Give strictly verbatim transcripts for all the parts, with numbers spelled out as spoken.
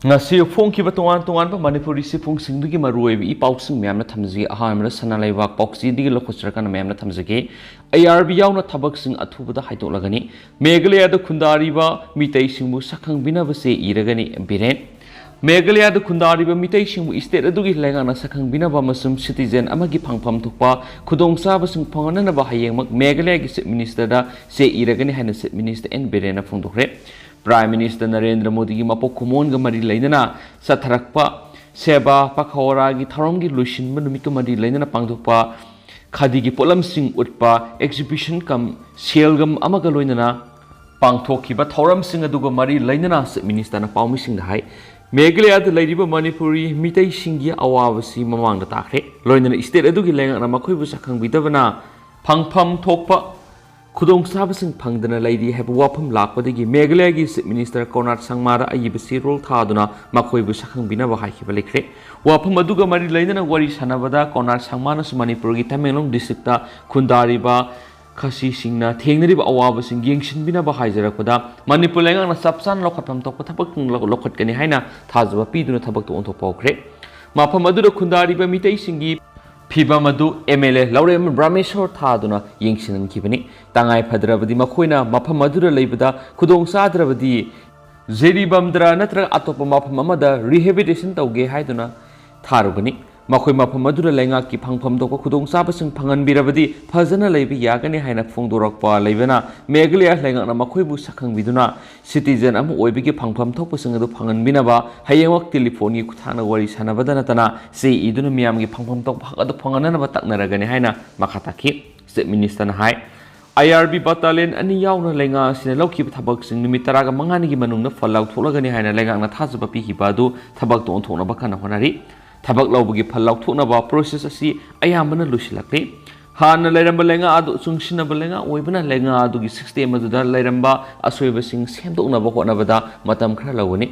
ꯉꯁꯤ ꯐꯣꯡꯈꯤꯕ ꯇꯣꯉꯥꯟ ꯇꯣꯉꯥꯟꯕ ꯃꯅꯤꯄꯨꯔꯤ ꯁꯤꯐꯨꯡꯁꯤꯡꯗꯨꯒꯤ ꯃꯔꯨꯑꯣꯏꯕ ꯏ ꯄꯥꯎꯁꯤꯡ ꯃꯌꯥꯝꯅ ꯊꯝꯖꯒꯦ꯫ ꯑꯍꯥꯟꯕꯗ ꯁꯅꯥ ꯂꯩꯕꯥꯛ ꯄꯥꯎꯆꯦꯗꯒꯤ ꯂꯧꯈꯠꯆꯔꯀꯥꯟꯗ ꯃꯌꯥꯝꯅ ꯊꯝꯖꯒꯦ꯫ ꯑꯥꯏ ꯑꯥꯔ ꯕꯤ ꯌꯥꯎꯅ ꯊꯕꯛꯁꯤꯡ ꯑꯊꯨꯕꯗ ꯍꯥꯏꯗꯣꯛꯂꯒꯅꯤ꯫ ꯃꯦꯘꯥꯂꯌꯥꯗ ꯈꯨꯟꯗꯥꯔꯤꯕ ꯃꯤꯇꯩꯁꯤꯡꯕꯨ ꯁꯛꯈꯪꯕꯤꯅꯕ ꯆꯦ ꯏꯔꯒꯅꯤ꯫ ꯕꯤꯔꯦꯟ꯫ ꯃꯦꯘꯥꯂꯌꯥꯗ ꯈꯨꯟꯗꯥꯔꯤꯕ ꯃꯤꯇꯩꯁꯤꯡꯕꯨ ꯁ꯭ꯇꯦꯠ ꯑꯗꯨꯒꯤ ꯂꯩꯉꯥꯛꯅ ꯁꯛꯈꯪꯕꯤꯅꯕ ꯑꯃꯁꯨꯡ ꯁꯤꯇꯤꯖꯦꯟ ꯑꯃꯒꯤ ꯐꯪꯐꯝ ꯊꯣꯛꯄ ꯈꯨꯗꯣꯡꯆꯥꯕꯁꯤꯡ ꯐꯪꯍꯟꯅꯅꯕ ꯍꯌꯦꯡꯃꯛ ꯃꯦꯘꯥꯂꯌꯥꯒꯤ ꯆꯤꯐ ꯃꯤꯅꯤꯁꯇꯔꯗ ꯆꯦ ꯏꯔꯒꯅꯤ ꯍꯥꯏꯅ ꯆꯤꯐ ꯃꯤꯅꯤꯁꯇꯔ ꯑꯦꯟ ꯕꯤꯔꯦꯟꯅ ꯐꯣꯡꯗꯣꯛꯈ꯭ꯔꯦ꯫ ꯄ꯭ꯔꯥꯏꯝ ꯃꯤꯅꯤꯁꯇꯔ ꯅꯔꯦꯟꯗ꯭ꯔ ꯃꯣꯗꯤꯒꯤ ꯃꯄꯣꯛ ꯀꯨꯝꯑꯣꯟꯒ ꯃꯔꯤ ꯂꯩꯅꯅ ꯆꯠꯊꯔꯛꯄ ꯁꯦꯕꯥ ꯄꯈꯋꯥꯔꯥꯒꯤ ꯊꯧꯔꯝꯒꯤ ꯂꯣꯏꯁꯤꯟꯕ ꯅꯨꯃꯤꯠꯀ ꯃꯔꯤ ꯂꯩꯅꯅ ꯄꯥꯡꯊꯣꯛꯄ ꯈꯥꯗꯤꯒꯤ ꯄꯣꯠꯂꯝꯁꯤꯡ ꯎꯠꯄ ꯑꯦꯛꯖꯤꯕꯤꯁꯟ ꯀꯝ ꯁꯦꯜꯒꯝ ꯑꯃꯒ ꯂꯣꯏꯅꯅ ꯄꯥꯡꯊꯣꯛꯈꯤꯕ ꯊꯧꯔꯝꯁꯤꯡ ꯑꯗꯨꯒ ꯃꯔꯤ ꯂꯩꯅꯅ ꯆꯤꯐ ꯃꯤꯅꯤꯁꯇꯔꯅ ꯄꯥꯎꯃꯤꯁꯤꯡꯗ ꯍꯥꯏ꯫ ꯃꯦꯘꯥꯂꯌꯥꯗ ꯂꯩꯔꯤꯕ ꯃꯅꯤꯄꯨꯔꯤ ꯃꯤꯇꯩꯁꯤꯡꯒꯤ ꯑꯋꯥꯕꯁꯤ ꯃꯃꯥꯡꯗ ꯇꯥꯈ꯭ꯔꯦ꯫ ꯂꯣꯏꯅꯅ ꯁ꯭ꯇꯦꯠ ꯑꯗꯨꯒꯤ ꯂꯩꯉꯥꯛꯅ ꯃꯈꯣꯏꯕꯨ ꯁꯛꯈꯪꯕꯤꯗꯕꯅ ꯐꯪꯐꯝ ꯊꯣꯛꯄ ꯈꯨꯗꯣꯡꯆꯥꯕꯁꯤꯡ ꯐꯪꯗꯅ ꯂꯩꯔꯤ ꯍꯥꯏꯕ ꯋꯥꯐꯝ ꯂꯥꯛꯄꯗꯒꯤ ꯃꯦꯘꯥꯂꯌꯥꯒꯤ ꯆꯤꯐ ꯃꯤꯅꯤꯁꯇꯔ ꯀꯣꯅꯥꯔꯗ ꯁꯪꯃꯥꯗ ꯑꯏꯕ ꯆꯦꯔꯣꯜ ꯊꯥꯗꯨꯅ ꯃꯈꯣꯏꯕꯨ ꯁꯛꯈꯪꯕꯤꯅꯕ ꯍꯥꯏꯈꯤꯕ ꯂꯩꯈ꯭ꯔꯦ꯫ ꯋꯥꯐꯝ ꯑꯗꯨꯒ ꯃꯔꯤ ꯂꯩꯅꯅ ꯋꯥꯔꯤ ꯁꯥꯟꯅꯕꯗ ꯀꯣꯅꯥꯔꯗ ꯁꯪꯃꯥꯅꯁꯨ ꯃꯅꯤꯄꯨꯔꯒꯤ ꯇꯃꯦꯡꯂꯣꯡ ꯗꯤꯁꯇ꯭ꯔꯤꯛꯇ ꯈꯨꯟꯗꯥꯔꯤꯕ ꯈꯥꯁꯤꯁꯤꯡꯅ ꯊꯦꯡꯅꯔꯤꯕ ꯑꯋꯥꯕꯁꯤꯡ ꯌꯦꯡꯁꯤꯟꯕꯤꯅꯕ ꯍꯥꯏꯖꯔꯛꯄꯗ ꯃꯅꯤꯄꯨꯔ ꯂꯩꯉꯥꯛꯅ ꯆꯞ ꯆꯥꯅ ꯂꯧꯈꯠꯐꯝ ꯊꯣꯛꯄ ꯊꯕꯛ ꯂꯧ-, ꯂꯧꯈꯠꯀꯅꯤ ꯍꯥꯏꯅ ꯊꯥꯖꯕ ꯄꯤꯗꯨꯅ ꯊꯕꯛꯇ ꯑꯣꯟꯊꯣꯛꯄ ꯍꯧꯈ꯭ꯔꯦ꯫ ꯃꯐꯝ ꯑꯗꯨꯗ ꯈꯨꯟꯗꯥꯔꯤꯕ ꯃꯤꯇꯩꯁꯤꯡꯒꯤ ꯐꯤꯕꯝ ꯑꯗꯨ ꯑꯦꯝ ꯑꯦꯜ ꯑꯦ ꯂꯧꯔꯦꯝ ꯕ꯭ꯔꯍꯃꯦꯁꯣꯔ ꯊꯥꯗꯨꯅ ꯌꯦꯡꯁꯤꯟꯍꯟꯈꯤꯕꯅꯤ꯫ ꯇꯉꯥꯏ ꯐꯗ꯭ꯔꯕꯗꯤ ꯃꯈꯣꯏꯅ ꯃꯐꯝ ꯑꯗꯨꯗ ꯂꯩꯕꯗ ꯈꯨꯗꯣꯡ ꯆꯥꯗ꯭ꯔꯕꯗꯤ ꯖꯤꯔꯤꯕꯥꯝꯗꯔꯥ ꯅꯠꯇ꯭ꯔꯒ ꯑꯇꯣꯞꯄ ꯃꯐꯝ ꯑꯃꯗ ꯔꯤꯍꯦꯕꯤꯂꯤꯇꯦꯁꯟ ꯇꯧꯒꯦ ꯍꯥꯏꯗꯨꯅ ꯊꯥꯔꯨꯒꯅꯤ꯫ ꯃꯈꯣꯏ ꯃꯐꯝ ꯑꯗꯨꯗ ꯂꯩꯉꯥꯛꯀꯤ ꯐꯪꯐꯝ ꯊꯣꯛꯄ ꯈꯨꯗꯣꯡꯆꯥꯕꯁꯤꯡ ꯐꯪꯍꯟꯕꯤꯔꯕꯗꯤ ꯐꯖꯅ ꯂꯩꯕ ꯌꯥꯒꯅꯤ ꯍꯥꯏꯅ ꯐꯣꯡꯗꯣꯔꯛꯄ ꯂꯩꯕꯅ ꯃꯦꯘꯥꯂꯌꯥ ꯂꯩꯉꯥꯛꯅ ꯃꯈꯣꯏꯕꯨ ꯁꯛꯈꯪꯕꯤꯗꯨꯅ ꯁꯤꯇꯤꯖꯦꯟ ꯑꯃ ꯑꯣꯏꯕꯒꯤ ꯐꯪꯐꯝ ꯊꯣꯛꯄꯁꯤꯡ ꯑꯗꯨ ꯐꯪꯍꯟꯕꯤꯅꯕ ꯍꯌꯦꯡꯃꯛ ꯇꯦꯂꯤꯐꯣꯟꯒꯤ ꯈꯨꯠꯊꯥꯡꯗ ꯋꯥꯔꯤ ꯁꯥꯟꯅꯕꯗ ꯅꯠꯇꯅ ꯆꯦ ꯏꯗꯨꯅ ꯃꯤꯌꯥꯝꯒꯤ ꯐꯪꯐꯝ ꯊꯣꯛꯄ ꯍꯛ ꯑꯗꯨ ꯐꯪꯍꯟꯅꯅꯕ ꯇꯛꯅꯔꯒꯅꯤ ꯍꯥꯏꯅ ꯃꯈꯥ ꯇꯥꯈꯤ꯫ ꯆꯤꯐ ꯃꯤꯅꯤꯁꯇꯔꯅ ꯍꯥꯏ, ꯑꯥꯏ ꯑꯥꯔ ꯕꯤ ꯕꯠꯇꯥꯂꯤꯌꯟ ꯑꯅꯤ ꯌꯥꯎꯅ ꯂꯩꯉꯥꯛ ꯑꯁꯤꯅ ꯂꯧꯈꯤꯕ ꯊꯕꯛꯁꯤꯡ ꯅꯨꯃꯤꯠ ꯇꯔꯥꯒ ꯃꯉꯥꯅꯤꯒꯤ ꯃꯅꯨꯡꯗ ꯐꯜ ꯂꯥꯎꯊꯣꯛꯂꯒꯅꯤ ꯍꯥꯏꯅ ꯂꯩꯉꯥꯛꯅ ꯊꯥꯖꯕ ꯄꯤꯈꯤꯕ ꯑꯗꯨ ꯊꯕꯛꯇ ꯑꯣꯟꯊꯣꯛꯅꯕ ꯀꯟꯅ ꯍꯣꯠꯅꯔꯤ꯫ ꯊꯕꯛ ꯂꯧꯕꯒꯤ ꯐꯜ ꯂꯥꯎꯊꯣꯛꯅꯕ ꯄ꯭ꯔꯣꯁꯦꯁ ꯑꯁꯤ ꯑꯌꯥꯝꯕꯅ ꯂꯣꯏꯁꯤꯜꯂꯛꯂꯤ꯫ ꯍꯥꯟꯅ ꯂꯩꯔꯝꯕ ꯂꯩꯉꯥꯛ ꯑꯗꯨ ꯆꯨꯡꯁꯤꯟꯅꯕ ꯂꯩꯉꯥꯛ ꯑꯣꯏꯕꯅ ꯂꯩꯉꯥꯛ ꯑꯗꯨꯒꯤ ꯁꯤꯁꯇꯦꯝ ꯑꯗꯨꯗ ꯂꯩꯔꯝꯕ ꯑꯁꯣꯏꯕꯁꯤꯡ ꯁꯦꯝꯗꯣꯛꯅꯕ ꯍꯣꯠꯅꯕꯗ ꯃꯇꯝ ꯈꯔ ꯂꯧꯒꯅꯤ꯫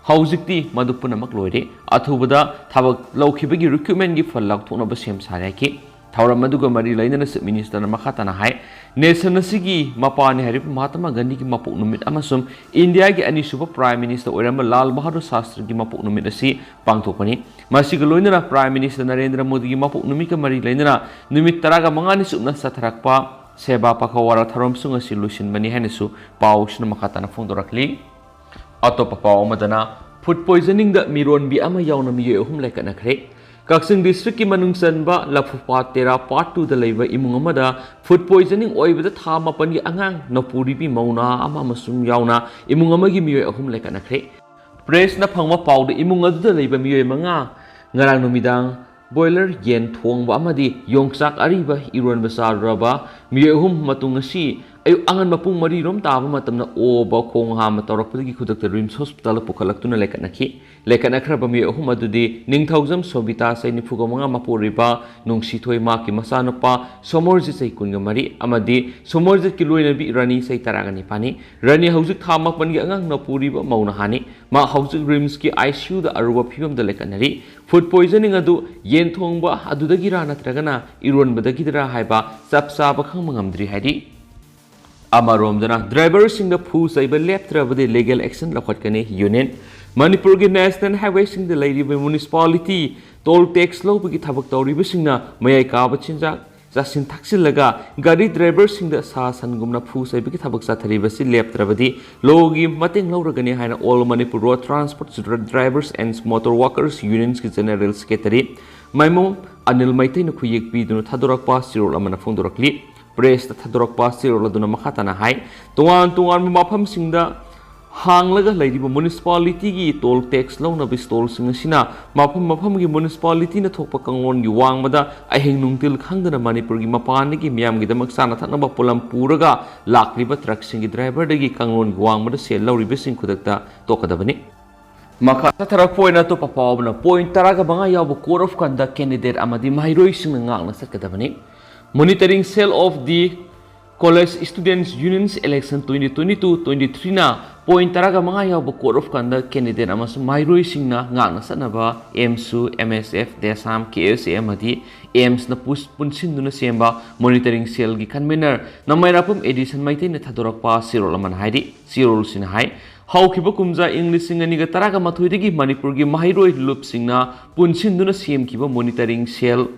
ꯍꯧꯖꯤꯛꯇꯤ ꯃꯗꯨ ꯄꯨꯝꯅꯃꯛ ꯂꯣꯏꯔꯦ꯫ ꯑꯊꯨꯕꯗ ꯊꯕꯛ ꯂꯧꯈꯤꯕꯒꯤ ꯔꯤꯀ꯭ꯔꯨꯠꯃꯦꯟꯒꯤ ꯐꯜ ꯂꯥꯎꯊꯣꯛꯅꯕ ꯁꯦꯝ ꯁꯥꯔꯦ ꯍꯥꯏꯈꯤ꯫ ꯊꯧꯔꯝ ꯑꯗꯨꯒ ꯃꯔꯤ ꯂꯩꯅꯅ Chief Minister ꯅ ꯃꯈꯥ ꯇꯥꯅ ꯍꯥꯏ, ꯅꯦꯁꯟ ꯑꯁꯤꯒꯤ ꯃꯄꯥꯅꯤ ꯍꯥꯏꯔꯤꯕ ꯃꯍꯥꯇꯃꯥ ꯒꯥꯟꯙꯤꯒꯤ ꯃꯄꯣꯛ ꯅꯨꯃꯤꯠ ꯑꯃꯁꯨꯡ ꯏꯟꯗꯤꯌꯥꯒꯤ ꯑꯅꯤꯁꯨꯕ Prime Minister ꯑꯣꯏꯔꯝꯕ ꯂꯥꯜ ꯕꯍꯥꯗꯨꯔ ꯁꯥꯁꯇ꯭ꯔꯤꯒꯤ ꯃꯄꯣꯛ ꯅꯨꯃꯤꯠ ꯑꯁꯤ ꯄꯥꯡꯊꯣꯛꯄꯅꯤ꯫ ꯃꯁꯤꯒ ꯂꯣꯏꯅꯅ Prime Minister ꯅꯔꯦꯟꯗ꯭ꯔ ꯃꯣꯗꯤꯒꯤ ꯃꯄꯣꯛ ꯅꯨꯃꯤꯠꯀ ꯃꯔꯤ ꯂꯩꯅꯅ ꯅꯨꯃꯤꯠ ꯇꯔꯥꯒ ꯃꯉꯥꯅꯤ ꯆꯨꯞꯅ ꯆꯠꯊꯔꯛꯄ ꯁꯦꯕꯥ ꯄꯈꯋꯥꯔꯥ ꯊꯧꯔꯝꯁꯤꯡ ꯑꯁꯤ ꯂꯣꯏꯁꯤꯟꯕꯅꯤ ꯍꯥꯏꯅꯁꯨ ꯄꯥꯎꯁꯤꯅ ꯃꯈꯥ ꯇꯥꯅ ꯐꯣꯡꯗꯣꯔꯛꯂꯤ꯫ ꯑꯇꯣꯞꯄ ꯄꯥꯎ ꯑꯃꯗꯅ, food poisoning ꯗ ꯃꯤꯔꯣꯟꯕꯤ ꯑꯃ ꯌꯥꯎꯅ ꯃꯤꯑꯣꯏ ꯑꯍꯨꯝ ꯂꯩꯈꯠꯅꯈ꯭ꯔꯦ꯫ ꯀꯛꯆꯤꯡ district ꯀꯤ ꯃꯅꯨꯡ ꯆꯟꯕ ꯂꯐꯨꯄꯥꯠ ꯇꯦꯔꯥ part two ꯗ ꯂꯩꯕ ꯏꯃꯨꯡ ꯑꯃꯗ food poisoning ꯑꯣꯏꯕꯗ ꯊꯥ ꯃꯥꯄꯟꯒꯤ ꯑꯉꯥꯡ ꯅꯧꯄꯨꯔꯤꯕꯤ ꯃꯧ ꯅꯍꯥ ꯑꯃ ꯑꯃꯁꯨ ꯌꯥꯎꯅ ꯏꯃꯨꯡ ꯑꯃꯒꯤ ꯃꯤꯑꯣꯏ ꯑꯍꯨꯝ ꯂꯩꯈꯠꯅꯈ꯭ꯔꯦ꯫ Press ꯅ ꯐꯪꯕ ꯄꯥꯎꯗ ꯏꯃꯨꯡ ꯑꯗꯨꯗ ꯂꯩꯕ ꯃꯤꯑꯣꯏ ꯃꯉꯥ ꯉꯔꯥꯡ ꯅꯨꯃꯤꯗꯥꯡ boiler ꯌꯦꯟ ꯊꯣꯡꯕ ꯑꯃꯗꯤ ꯌꯣꯡꯆꯥꯛ ꯑꯔꯤꯕ ꯏꯔꯣꯟꯕ ꯆꯥꯔꯨꯔꯕ ꯃꯤꯑꯣꯏ ꯑꯍꯨꯝ ꯃꯇꯨꯡ ꯉꯁꯤ ꯑꯌꯨꯛ ꯑꯉꯟꯕ ꯄꯨꯡ ꯃꯔꯤ ꯔꯣꯝ ꯇꯥꯕ ꯃꯇꯝꯗ ꯑꯣꯕ, ꯈꯣꯡ ꯍꯥꯝꯕ ꯇꯧꯔꯛꯄꯗꯒꯤ ꯈꯨꯗꯛꯇ RIMS hospital ꯗ ꯄꯨꯈꯠꯂꯛꯇꯨꯅ ꯂꯩꯈꯠꯅꯈꯤ꯫ ꯂꯩꯈꯠꯅꯈ꯭ꯔꯕ ꯃꯤꯑꯣꯏ ꯑꯍꯨꯝ ꯑꯗꯨꯗꯤ ꯅꯤꯡꯊꯧꯖꯝ ꯁꯣꯕꯤꯇꯥ, ꯆꯍꯤ ꯅꯤꯐꯨꯒ ꯃꯉꯥ, ꯃꯄꯨꯔꯣꯏꯕ ꯅꯨꯡꯁꯤꯊꯣꯏ, ꯃꯍꯥꯛꯀꯤ ꯃꯆꯥꯅꯨꯄꯥ ꯁꯣꯃꯣꯔꯖꯤꯠ, ꯆꯍꯤ ꯀꯨꯟꯒ ꯃꯔꯤ, ꯑꯃꯗꯤ ꯁꯣꯃꯣꯔꯖꯤꯠꯀꯤ ꯂꯣꯏꯅꯕꯤ ꯔꯥꯅꯤ, ꯆꯍꯤ ꯇꯔꯥꯒ ꯅꯤꯄꯥꯟꯅꯤ꯫ ꯔꯥꯅꯤ ꯍꯧꯖꯤꯛ ꯊꯥ ꯃꯥꯄꯟꯒꯤ ꯑꯉꯥꯡ ꯅꯧꯄꯨꯔꯤꯕ ꯃꯧ ꯅꯍꯥꯅꯤ꯫ ꯃꯍꯥꯛ ꯍꯧꯖꯤꯛ RIMS ꯀꯤ ICU ꯗ ꯑꯔꯨꯕ ꯐꯤꯕꯝꯗ ꯂꯩꯈꯠꯅꯔꯤ꯫ Food poisoning ꯑꯗꯨ ꯌꯦꯟ ꯊꯣꯡꯕ ꯑꯗꯨꯗꯒꯤꯔꯥ ꯅꯠꯇ꯭ꯔꯒꯅ ꯏꯔꯣꯟꯕꯗꯒꯤꯗꯔꯥ ꯍꯥꯏꯕ ꯆꯞ ꯆꯥꯕ ꯈꯪꯕ ꯉꯝꯗ꯭ꯔꯤ ꯍꯥꯏꯔꯤ꯫ ꯑꯃꯔꯣꯝꯗꯅ driver ꯁꯤꯡꯗ ꯐꯨ ꯆꯩꯕ ꯂꯦꯞꯇ꯭ꯔꯕꯗꯤ legal action ꯂꯧꯈꯠꯀꯅꯤ union꯫ ꯃꯅꯤꯄꯨꯔꯒꯤ national highway ꯁꯤꯡꯗ ꯂꯩꯔꯤꯕ municipality toll tax ꯂꯧꯕꯒꯤ ꯊꯕꯛ ꯇꯧꯔꯤꯕꯁꯤꯡꯅ ꯃꯌꯥꯏ ꯀꯥꯕ ꯆꯤꯟꯖꯥꯛ ꯆꯥꯁꯤꯟ ꯊꯛꯆꯤꯜꯂꯒ ꯒꯥꯔꯤ driver ꯁꯤꯡꯗ ꯁꯥ ꯁꯟꯒꯨꯝꯅ ꯐꯨ ꯆꯩꯕꯒꯤ ꯊꯕꯛ ꯆꯠꯊꯔꯤꯕꯁꯤ ꯂꯦꯞꯇ꯭ꯔꯕꯗꯤ law ꯒꯤ ꯃꯇꯦꯡ ꯂꯧꯔꯒꯅꯤ ꯍꯥꯏꯅ All Manipur Road Transport Drivers and Motor Workers Unions ꯀꯤ general secretary ꯃꯥꯏꯃꯣꯝ ꯑꯅꯤꯜ ꯃꯩꯇꯩꯅ ꯈꯨꯌꯦꯛ ꯄꯤꯗꯨꯅ ꯊꯥꯗꯣꯔꯛꯄ ꯆꯦꯔꯣꯜ ꯑꯃꯅ ꯐꯣꯡꯗꯣꯔꯛꯂꯤ꯫ Press ꯇ ꯊꯥꯗꯣꯔꯛꯄ ꯆꯦꯔꯣꯜ ꯑꯗꯨꯅ ꯃꯈꯥ ꯇꯥꯅ ꯍꯥꯏ, ꯇꯣꯉꯥꯟ ꯇꯣꯉꯥꯟꯕ ꯃꯐꯝꯁꯤꯡꯗ ꯍꯥꯡꯂꯒ ꯂꯩꯔꯤꯕ municipality ꯒꯤ toll tax ꯂꯧꯅꯕ stall ꯁꯤꯡ ꯑꯁꯤꯅ ꯃꯐꯝ ꯃꯐꯝꯒꯤ municipality ꯅ ꯊꯣꯛꯄ ꯀꯥꯡꯂꯣꯟꯒꯤ ꯋꯥꯡꯃꯗ ꯑꯍꯤꯡ ꯅꯨꯡꯊꯤꯜ ꯈꯪꯗꯅ ꯃꯅꯤꯄꯨꯔꯒꯤ ꯃꯄꯥꯟꯗꯒꯤ ꯃꯤꯌꯥꯝꯒꯤꯗꯃꯛ ꯆꯥꯅ ꯊꯛꯅꯕ ꯄꯣꯠꯂꯝ ꯄꯨꯔꯒ ꯂꯥꯛꯂꯤꯕ truck ꯁꯤꯡꯒꯤ driver ꯗꯒꯤ ꯀꯥꯡꯂꯣꯟꯒꯤ ꯋꯥꯡꯃꯗ ꯁꯦꯜ ꯂꯧꯔꯤꯕꯁꯤꯡ ꯈꯨꯗꯛꯇ ꯇꯣꯛꯀꯗꯕꯅꯤ꯫ ꯃꯈꯥ ꯆꯠꯊꯔꯛꯄ ꯑꯣꯏꯅ ꯑꯇꯣꯞꯄ ꯄꯥꯎ ꯑꯃꯅ, point ꯇꯔꯥꯒ ꯃꯉꯥ ꯌꯥꯎꯕ code of conduct candidate ꯑꯃꯗꯤ ꯃꯍꯩꯔꯣꯏꯁꯤꯡꯅ ꯉꯥꯛꯅ ꯆꯠꯀꯗꯕꯅꯤ꯫ Monitoring cell of the College Students Unions election twenty twenty-two twenty-three ꯅ Point ꯇꯔꯥꯒ ꯃꯉꯥ ꯌꯥꯎꯕ Code of Conduct candidate ꯑꯃꯁꯨꯡ ꯃꯍꯩꯔꯣꯏꯁꯤꯡꯅ ꯉꯥꯛꯅ ꯆꯠꯅꯕ AMSU, MSF, DESAM, KSA ꯑꯃꯗꯤ AIMSꯅ ꯄꯨꯁ-, ꯄꯨꯟꯁꯤꯟꯗꯨꯅ ꯁꯦꯝꯕ monitoring cellꯒꯤ convener ꯅꯃꯥꯏꯔꯥꯛꯄꯝ ꯑꯦꯗꯤꯁꯟ ꯃꯩꯇꯩꯅ ꯊꯥꯗꯣꯔꯛꯄ ꯆꯦꯔꯣꯜ ꯑꯃꯅ ꯍꯥꯏꯔꯤ꯫ ꯆꯦꯔꯣꯜꯁꯤꯅ ꯍꯥꯏ, ꯍꯧꯈꯤꯕ ꯀꯨꯝꯖꯥ ꯏꯪ ꯂꯤꯁꯤꯡ ꯑꯅꯤꯒ ꯇꯔꯥꯒ ꯃꯥꯊꯣꯏꯗꯒꯤ ꯃꯅꯤꯄꯨꯔꯒꯤ ꯃꯍꯩꯔꯣꯏ ꯂꯨꯞꯁꯤꯡꯅ ꯄꯨꯟꯁꯤꯟꯗꯨꯅ ꯁꯦꯝꯈꯤꯕ monitoring cell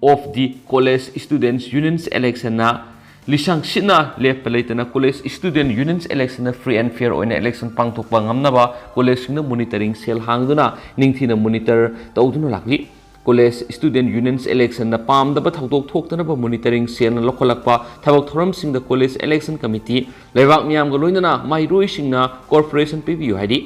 of the College Students Unions Electionꯅ ꯂꯤꯁꯥꯡ ꯁꯤꯠꯅ ꯂꯦꯞꯄ ꯂꯩꯇꯅ College Student Unions Electionꯅ free and fair ꯑꯣꯏꯅ election ꯄꯥꯡꯊꯣꯛꯄ ꯉꯝꯅꯕ collegeꯁꯤꯡꯗ monitoring cell ꯍꯥꯡꯗꯨꯅ ꯅꯤꯡꯊꯤꯅ monitor ꯇꯧꯗꯨꯅ ꯂꯥꯛꯂꯤ꯫ College Student Unions Electionꯗ ꯄꯥꯝꯗꯕ ꯊꯧꯗꯣꯛ ꯊꯣꯛꯇꯅꯕ monitoring cellꯅ ꯂꯧꯈꯠꯂꯛꯄ ꯊꯕꯛ ꯊꯧꯔꯝꯁꯤꯡꯗ college election committee, ꯂꯩꯕꯥꯛ ꯃꯤꯌꯥꯝꯒ ꯂꯣꯏꯅꯅ ꯃꯍꯩꯔꯣꯏꯁꯤꯡꯅ cooperation ꯄꯤꯕꯤꯌꯨ ꯍꯥꯏꯔꯤ꯫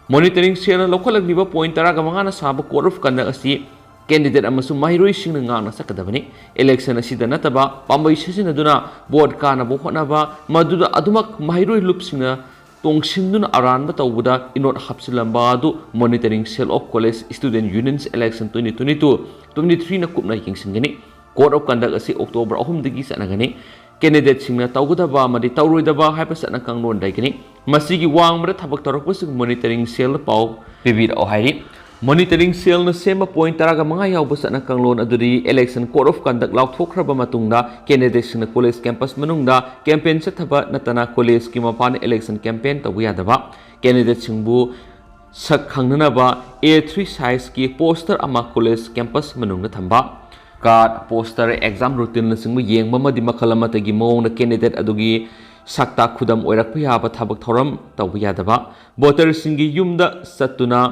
Monitoring cellꯅ ꯂꯧꯈꯠꯂꯛꯂꯤꯕ point ꯇꯔꯥꯒ ꯃꯉꯥꯅ ꯁꯥꯕ Code of Conduct ꯑꯁꯤ candidate ꯑꯃꯁꯨꯡ ꯃꯍꯩꯔꯣꯏꯁꯤꯡꯅ ꯉꯥꯛꯅ ꯆꯠꯀꯗꯕꯅꯤ꯫ Election ꯑꯁꯤꯗ ꯅꯠꯇꯕ ꯄꯥꯝꯕꯩ ꯁꯤꯖꯤꯟꯅꯗꯨꯅ vote ꯀꯥꯅꯕ ꯍꯣꯠꯅꯕ, ꯃꯗꯨꯗ ꯑꯗꯨꯃꯛ ꯃꯍꯩꯔꯣꯏ ꯂꯨꯞꯁꯤꯡꯅ ꯇꯣꯡꯁꯤꯟꯗꯨꯅ ꯑꯔꯥꯟꯕ ꯇꯧꯕꯗ ꯏꯅꯣꯠ ꯍꯥꯞꯆꯤꯜꯂꯝꯕ ꯑꯗꯨ Monitoring Cell of College Student Unions Election twenty twenty-two twenty-threeꯅ ꯀꯨꯞꯅ ꯌꯦꯡꯁꯤꯟꯒꯅꯤ꯫ Code of Conduct ꯑꯁꯤ October ꯑꯍꯨꯝꯗꯒꯤ ꯆꯠꯅꯒꯅꯤ꯫ Candidateꯁꯤꯡꯅ ꯇꯧꯒꯗꯕ ꯑꯃꯗꯤ ꯇꯧꯔꯣꯏꯗꯕ ꯍꯥꯏꯕ ꯆꯠꯅ ꯀꯥꯡꯂꯣꯟ ꯂꯩꯒꯅꯤ꯫ ꯃꯁꯤꯒꯤ ꯋꯥꯡꯃꯗ ꯊꯕꯛ ꯇꯧꯔꯛꯄꯁꯤꯡ monitoring cellꯗ ꯄꯥꯎ ꯄꯤꯕꯤꯔꯛꯑꯣ ꯍꯥꯏꯔꯤ꯫ Monitoring cellꯅ ꯁꯦꯝꯕ point ꯇꯔꯥꯒ ꯃꯉꯥ ꯌꯥꯎꯕ ꯆꯠꯅ ꯀꯥꯡꯂꯣꯟ ꯑꯗꯨꯗꯤ election code of conduct ꯂꯥꯎꯊꯣꯛꯈ꯭ꯔꯕ ꯃꯇꯨꯡꯗ candidateꯁꯤꯡꯅ college campus ꯃꯅꯨꯡꯗ campaign ꯆꯠꯊꯕ ꯅꯠꯇꯅ collegeꯀꯤ ꯃꯄꯥꯟꯗ election campaign ꯇꯧꯕ ꯌꯥꯗꯕ, candidateꯁꯤꯡꯕꯨ ꯁꯛ ꯈꯪꯅꯅꯕ A three sizeꯀꯤ poster ꯑꯃ college campus ꯃꯅꯨꯡꯗ ꯊꯝꯕ, card, poster, exam routinenꯆꯤꯡꯕ ꯌꯦꯡꯕ ꯑꯃꯗꯤ ꯃꯈꯜ ꯑꯃꯠꯇꯒꯤ ꯃꯑꯣꯡꯗ candidate ꯑꯗꯨꯒꯤ ꯁꯛꯇꯥꯛ ꯈꯨꯗꯝ ꯑꯣꯏꯔꯛꯄ ꯌꯥꯕ ꯊꯕꯛ ꯊꯧꯔꯝ ꯇꯧꯕ ꯌꯥꯗꯕ, voterꯁꯤꯡꯒꯤ ꯌꯨꯝꯗ ꯆꯠꯇꯨꯅ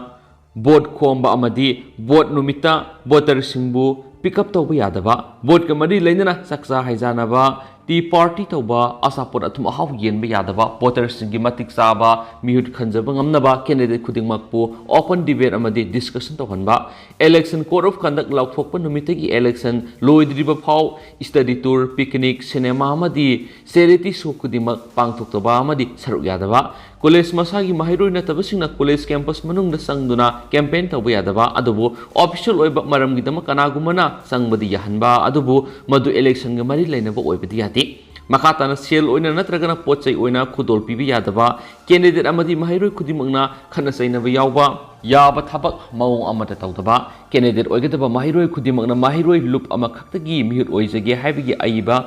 vote ꯈꯣꯝꯕ ꯑꯃꯗꯤ vote ꯅꯨꯃꯤꯠꯇ voterꯁꯤꯡꯕꯨ pick up ꯇꯧꯕ ꯌꯥꯗꯕ, voteꯀ ꯃꯔꯤ ꯂꯩꯅꯅ ꯆꯥꯛꯆꯥ ꯍꯩꯖꯥꯅꯕ, tea party ꯇꯧꯕ, ꯑꯆꯥꯄꯣꯠ ꯑꯊꯨꯝ ꯑꯍꯥꯎ ꯌꯦꯟꯕ ꯌꯥꯗꯕ, voterꯁꯤꯡꯒꯤ ꯃꯇꯤꯛ ꯆꯥꯕ ꯃꯤꯍꯨꯠ ꯈꯟꯖꯕ ꯉꯝꯅꯕ candidate ꯈꯨꯗꯤꯡꯃꯛꯄꯨ open debate ꯑꯃꯗꯤ discussion ꯇꯧꯍꯟꯕ, election code of conduct ꯂꯥꯎꯊꯣꯛꯄ ꯅꯨꯃꯤꯠꯇꯒꯤ election ꯂꯣꯏꯗ꯭ꯔꯤꯕ ꯐꯥꯎ study tour, picnic, cinema ꯑꯃꯗꯤ charity show ꯈꯨꯗꯤꯡꯃꯛ ꯄꯥꯡꯊꯣꯛꯇꯕ ꯑꯃꯗꯤ ꯁꯔꯨꯛ ꯌꯥꯗꯕ, college ꯃꯁꯥꯒꯤ ꯃꯍꯩꯔꯣꯏ ꯅꯠꯇꯕꯁꯤꯡꯅ college campus ꯃꯅꯨꯡꯗ ꯆꯪꯗꯨꯅ campaign ꯇꯧꯕ ꯌꯥꯗꯕ, ꯑꯗꯨꯕꯨ official ꯑꯣꯏꯕ ꯃꯔꯝꯒꯤꯗꯃꯛ ꯀꯅꯥꯒꯨꯝꯕꯅ ꯆꯪꯕꯗꯤ ꯌꯥꯍꯟꯕ, ꯑꯗꯨꯕꯨ ꯃꯗꯨ electionꯒ ꯃꯔꯤ ꯂꯩꯅꯕ ꯑꯣꯏꯕꯗꯤ ꯌꯥꯗꯦ꯫ ꯃꯈꯥ ꯇꯥꯅ ꯁꯦꯜ ꯑꯣꯏꯅ ꯅꯠꯇ꯭ꯔꯒꯅ ꯄꯣꯠ ꯆꯩ ꯑꯣꯏꯅ ꯈꯨꯗꯣꯜ ꯄꯤꯕ ꯌꯥꯗꯕ, ꯀꯦꯟꯗꯤꯗꯦꯠ ꯑꯃꯗꯤ ꯃꯍꯩꯔꯣꯏ ꯈꯨꯗꯤꯡꯃꯛꯅ ꯈꯠꯅ ꯆꯩꯅꯕ ꯌꯥꯎꯕ, ꯌꯥꯕ ꯊꯕꯛ ꯃꯑꯣꯡ ꯑꯃꯗ ꯇꯧꯗꯕ, ꯀꯦꯟꯗꯤꯗꯦꯠ ꯑꯣꯏꯒꯗꯕ ꯃꯍꯩꯔꯣꯏ ꯈꯨꯗꯤꯡꯃꯛꯅ ꯃꯍꯩꯔꯣꯏ ꯂꯨꯞ ꯑꯃꯈꯛꯇꯒꯤ ꯃꯤꯍꯨꯠ ꯑꯣꯏꯖꯒꯦ ꯍꯥꯏꯕꯒꯤ ꯑꯏꯕ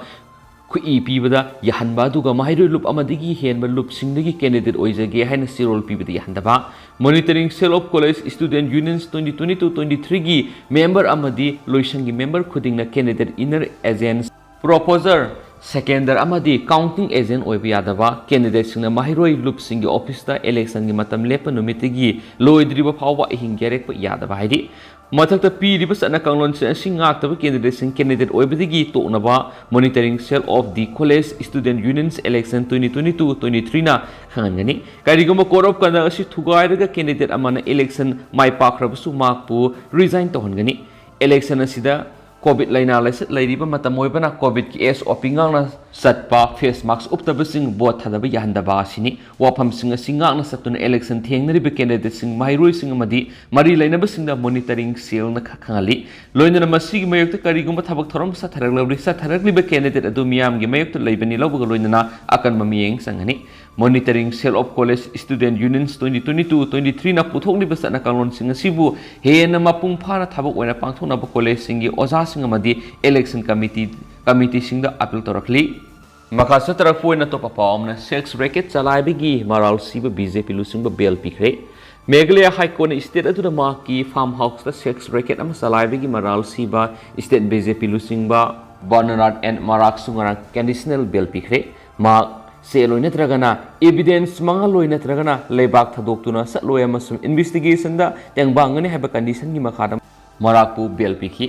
ꯈꯨꯠꯏ ꯄꯤꯕꯗ ꯌꯥꯍꯟꯕ, ꯑꯗꯨꯒ ꯃꯍꯩꯔꯣꯏ ꯂꯨꯞ ꯑꯃꯗꯒꯤ ꯍꯦꯟꯕ ꯂꯨꯞꯁꯤꯡꯗꯒꯤ ꯀꯦꯟꯗꯤꯗꯦꯠ ꯑꯣꯏꯖꯒꯦ ꯍꯥꯏꯅ ꯆꯦꯔꯣꯜ ꯄꯤꯕꯗ ꯌꯥꯍꯟꯗꯕ, Monitoring Cell of College Student Unions twenty twenty-two twenty-three ꯒꯤ ꯃꯦꯝꯕꯔ ꯑꯃꯗꯤ ꯂꯣꯏꯁꯪꯒꯤ ꯃꯦꯝꯕꯔ ꯈꯨꯗꯤꯡꯅ ꯀꯦꯟꯗꯤꯗꯦꯠ ꯏꯟꯅꯔ ꯑꯦꯖꯦꯟꯠ, ꯄ꯭ꯔꯣꯄꯣꯖꯔ, ꯁꯦꯀꯦꯟꯗꯔ ꯑꯃꯗꯤ ꯀꯥꯎꯟꯇꯤꯡ ꯑꯦꯖꯦꯟꯠ ꯑꯣꯏꯕ ꯌꯥꯗꯕ, ꯀꯦꯟꯗꯤꯗꯦꯠꯁꯤꯡꯅ ꯃꯍꯩꯔꯣꯏ ꯂꯨꯞꯁꯤꯡꯒꯤ ꯑꯣꯐꯤꯁꯇ ꯏꯂꯦꯛꯁꯟꯒꯤ ꯃꯇꯝ ꯂꯦꯞꯄ ꯅꯨꯃꯤꯠꯇꯒꯤ ꯂꯣꯏꯗ꯭ꯔꯤꯕ ꯐꯥꯎꯕ ꯑꯍꯤꯡ ꯌꯥꯔꯦꯛꯄ ꯌꯥꯗꯕ ꯍꯥꯏꯗꯤ ꯃꯊꯛꯇ ꯄꯤꯔꯤꯕ ꯆꯠꯅ ꯀꯥꯡꯂꯣꯟꯁꯤꯡ ꯑꯁꯤ ꯉꯥꯛꯇꯕ ꯀꯦꯟꯗꯤꯗꯦꯠꯁꯤꯡ candidate ꯑꯣꯏꯕꯗꯒꯤ ꯇꯣꯛꯅꯕ Monitoring Cell of the College Student Unions Election twenty twenty-two twenty-three ꯅ ꯈꯪꯍꯟꯒꯅꯤ꯫ ꯀꯔꯤꯒꯨꯝꯕ Code of Conduct ꯑꯁꯤ ꯊꯨꯒꯥꯏꯔꯒ ꯀꯦꯟꯗꯤꯗꯦꯠ ꯑꯃꯅ ꯏꯂꯦꯛꯁꯟ ꯃꯥꯏ ꯄꯥꯛꯈ꯭ꯔꯕꯁꯨ ꯃꯍꯥꯛꯄꯨ ꯔꯤꯖꯥꯏꯟ ꯇꯧꯍꯟꯒꯅꯤ꯫ ꯏꯂꯦꯛꯁꯟ ꯑꯁꯤꯗ ꯀꯣꯚꯤꯗ ꯂꯥꯏꯅꯥ ꯂꯥꯏꯆꯠ ꯂꯩꯔꯤꯕ ꯃꯇꯝ ꯑꯣꯏꯕꯅ ꯀꯣꯚꯤꯗꯀꯤ ꯑꯦꯁ ꯑꯣ ꯄꯤ ꯉꯥꯛꯅ ꯆꯠꯄ, ꯐꯦꯁ ꯃꯥꯛꯁ ꯎꯞꯇꯕꯁꯤꯡ ꯚꯣꯠ ꯊꯥꯗꯕ ꯌꯥꯍꯟꯗꯕ ꯑꯁꯤꯅꯤ꯫ ꯋꯥꯐꯝꯁꯤꯡ ꯑꯁꯤ ꯉꯥꯛꯅ ꯆꯠꯇꯨꯅ ꯏꯂꯦꯛꯁꯟ ꯊꯦꯡꯅꯔꯤꯕ ꯀꯦꯟꯗꯤꯗꯦꯠꯁꯤꯡ, ꯃꯍꯩꯔꯣꯏꯁꯤꯡ ꯑꯃꯗꯤ ꯃꯔꯤ ꯂꯩꯅꯕꯁꯤꯡꯗ ꯃꯣꯅꯤꯇꯔꯤꯡ ꯁꯦꯜꯅ ꯈ-, ꯈꯪꯍꯜꯂꯤ꯫ ꯂꯣꯏꯅꯅ ꯃꯁꯤꯒꯤ ꯃꯥꯌꯣꯛꯇ ꯀꯔꯤꯒꯨꯝꯕ ꯊꯕꯛ ꯊꯧꯔꯝ ꯆꯠꯊꯔꯛꯂꯕꯗꯤ, ꯆꯠꯊꯔꯛꯂꯤꯕ ꯀꯦꯟꯗꯤꯗꯦꯠ ꯑꯗꯨ ꯃꯤꯌꯥꯝꯒꯤ ꯃꯥꯌꯣꯛꯇ ꯂꯩꯕꯅꯤ ꯂꯧꯕꯒ ꯂꯣꯏꯅꯅ ꯑꯀꯟꯕ ꯃꯤꯠꯌꯦꯡ ꯆꯪꯒꯅꯤ꯫ Monitoring Cell of College Student Unions twenty twenty-two twenty-three ꯅ ꯄꯨꯊꯣꯛꯂꯤꯕ ꯆꯠꯅ ꯀꯥꯡꯂꯣꯟꯁꯤꯡ ꯑꯁꯤꯕꯨ ꯍꯦꯟꯅ ꯃꯄꯨꯡ ꯐꯥꯅ ꯊꯕꯛ ꯑꯣꯏꯅ ꯄꯥꯡꯊꯣꯛꯅꯕ ꯀꯣꯂꯦꯖꯁꯤꯡꯒꯤ ꯑꯣꯖꯥꯁꯤꯡ ꯑꯃꯗꯤ ꯏꯂꯦꯛꯁꯟ ꯀꯃꯤꯇꯤ, ꯀꯃꯤꯇꯤꯁꯤꯡꯗ ꯑꯥꯄꯤꯜ ꯇꯧꯔꯛꯂꯤ꯫ ꯃꯈꯥ ꯆꯠꯊꯔꯛꯄ ꯑꯣꯏꯅ ꯑꯇꯣꯞꯄ ꯄꯥꯎ ꯑꯃꯅ, ꯁꯦꯛꯁ ꯔꯦꯀꯦꯠ ꯆꯂꯥꯏꯕꯒꯤ ꯃꯔꯥꯜ ꯁꯤꯕ ꯕꯤ ꯖꯦ ꯄꯤ ꯂꯨꯆꯤꯡꯕ ꯕꯦꯜ ꯄꯤꯈ꯭ꯔꯦ꯫ ꯃꯦꯘꯥꯂꯌꯥ ꯍꯥꯏ ꯀꯣꯔꯠꯅ ꯁ꯭ꯇꯦꯠ ꯑꯗꯨꯗ ꯃꯍꯥꯛꯀꯤ ꯐꯥꯔꯝ ꯍꯥꯎꯁꯇ ꯁꯦꯛꯁ ꯔꯦꯀꯦꯠ ꯑꯃ ꯆꯂꯥꯏꯕꯒꯤ ꯃꯔꯥꯜ ꯁꯤꯕ ꯁ꯭ꯇꯦꯠ ꯕꯤ ꯖꯦ ꯄꯤ ꯂꯨꯆꯤꯡꯕ ꯕꯔꯅꯔꯥꯠ ꯑꯦꯟ ꯃꯔꯥꯛꯁꯨ ꯉꯔꯥꯡ ꯀꯟꯗꯤꯁꯅꯦꯜ ꯕꯦꯜ ꯄꯤꯈ꯭ꯔꯦ꯫ ꯃꯍꯥꯛ ꯁꯦꯜ ꯑꯣꯏ ꯅꯠꯇ꯭ꯔꯒꯅ ꯏꯚꯤꯗꯦꯟꯁ ꯃꯥꯡꯍꯜꯂꯣꯏ ꯅꯠꯇ꯭ꯔꯒꯅ ꯂꯩꯕꯥꯛ ꯊꯥꯗꯣꯛꯇꯨꯅ ꯆꯠꯂꯣꯏ ꯑꯃꯁꯨꯡ ꯏꯟꯚꯦꯁꯇꯤꯒꯦꯁꯟꯗ ꯇꯦꯡꯕꯥꯡꯒꯅꯤ ꯍꯥꯏꯕ ꯀꯟꯗꯤꯁꯟꯒꯤ ꯃꯈꯥꯗ ꯃꯔꯥꯛꯄꯨ ꯕꯦꯜ ꯄꯤꯈꯤ꯫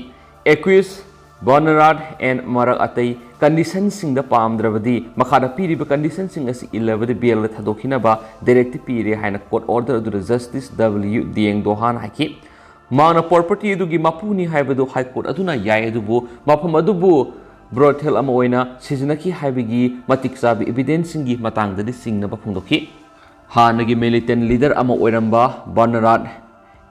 ꯑꯦꯀ꯭ꯌꯨꯁ ꯕꯔꯅꯔꯥꯠ ꯑꯦꯟ ꯃꯔꯛ ꯑꯇꯩ ꯀꯟꯗꯤꯁꯟꯁꯤꯡꯗ ꯄꯥꯝꯗ꯭ꯔꯕꯗꯤ ꯃꯈꯥꯗ ꯄꯤꯔꯤꯕ ꯀꯟꯗꯤꯁꯟꯁꯤꯡ ꯑꯁꯤ ꯏꯜꯂꯕꯗꯤ ꯕꯦꯜꯗ ꯊꯥꯗꯣꯛꯈꯤꯅꯕ ꯗꯥꯏꯔꯦꯛꯇꯤꯚ ꯄꯤꯔꯦ ꯍꯥꯏꯅ ꯀꯣꯔꯠ ꯑꯣꯔꯗꯔ ꯑꯗꯨꯗ ꯖꯁꯇꯤꯁ ꯗꯕ꯭ꯂꯤꯌꯨ ꯗꯤꯌꯦꯡ ꯗꯣꯍꯥꯟ ꯍꯥꯏꯈꯤ꯫ ꯃꯍꯥꯛꯅ ꯄ꯭ꯔꯣꯄꯔꯇꯤ ꯑꯗꯨꯒꯤ ꯃꯄꯨꯅꯤ ꯍꯥꯏꯕꯗꯨ ꯍꯥꯏ ꯀꯣꯔꯠ ꯑꯗꯨꯅ ꯌꯥꯏ, ꯑꯗꯨꯕꯨ ꯃꯐꯝ ꯑꯗꯨꯕꯨ ꯕ꯭ꯔꯣꯊꯦꯜ ꯑꯃ ꯑꯣꯏꯅ ꯁꯤꯖꯤꯟꯅꯈꯤ ꯍꯥꯏꯕꯒꯤ ꯃꯇꯤꯛ ꯆꯥꯕ ꯏꯚꯤꯗꯦꯟꯁꯁꯤꯡꯒꯤ ꯃꯇꯥꯡꯗꯗꯤ ꯆꯤꯡꯅꯕ ꯐꯣꯡꯗꯣꯛꯈꯤ꯫ ꯍꯥꯟꯅꯒꯤ ꯃꯤꯂꯤꯇꯦꯟ ꯂꯤꯗꯔ ꯑꯃ ꯑꯣꯏꯔꯝꯕ ꯕꯔꯅꯔꯥꯠ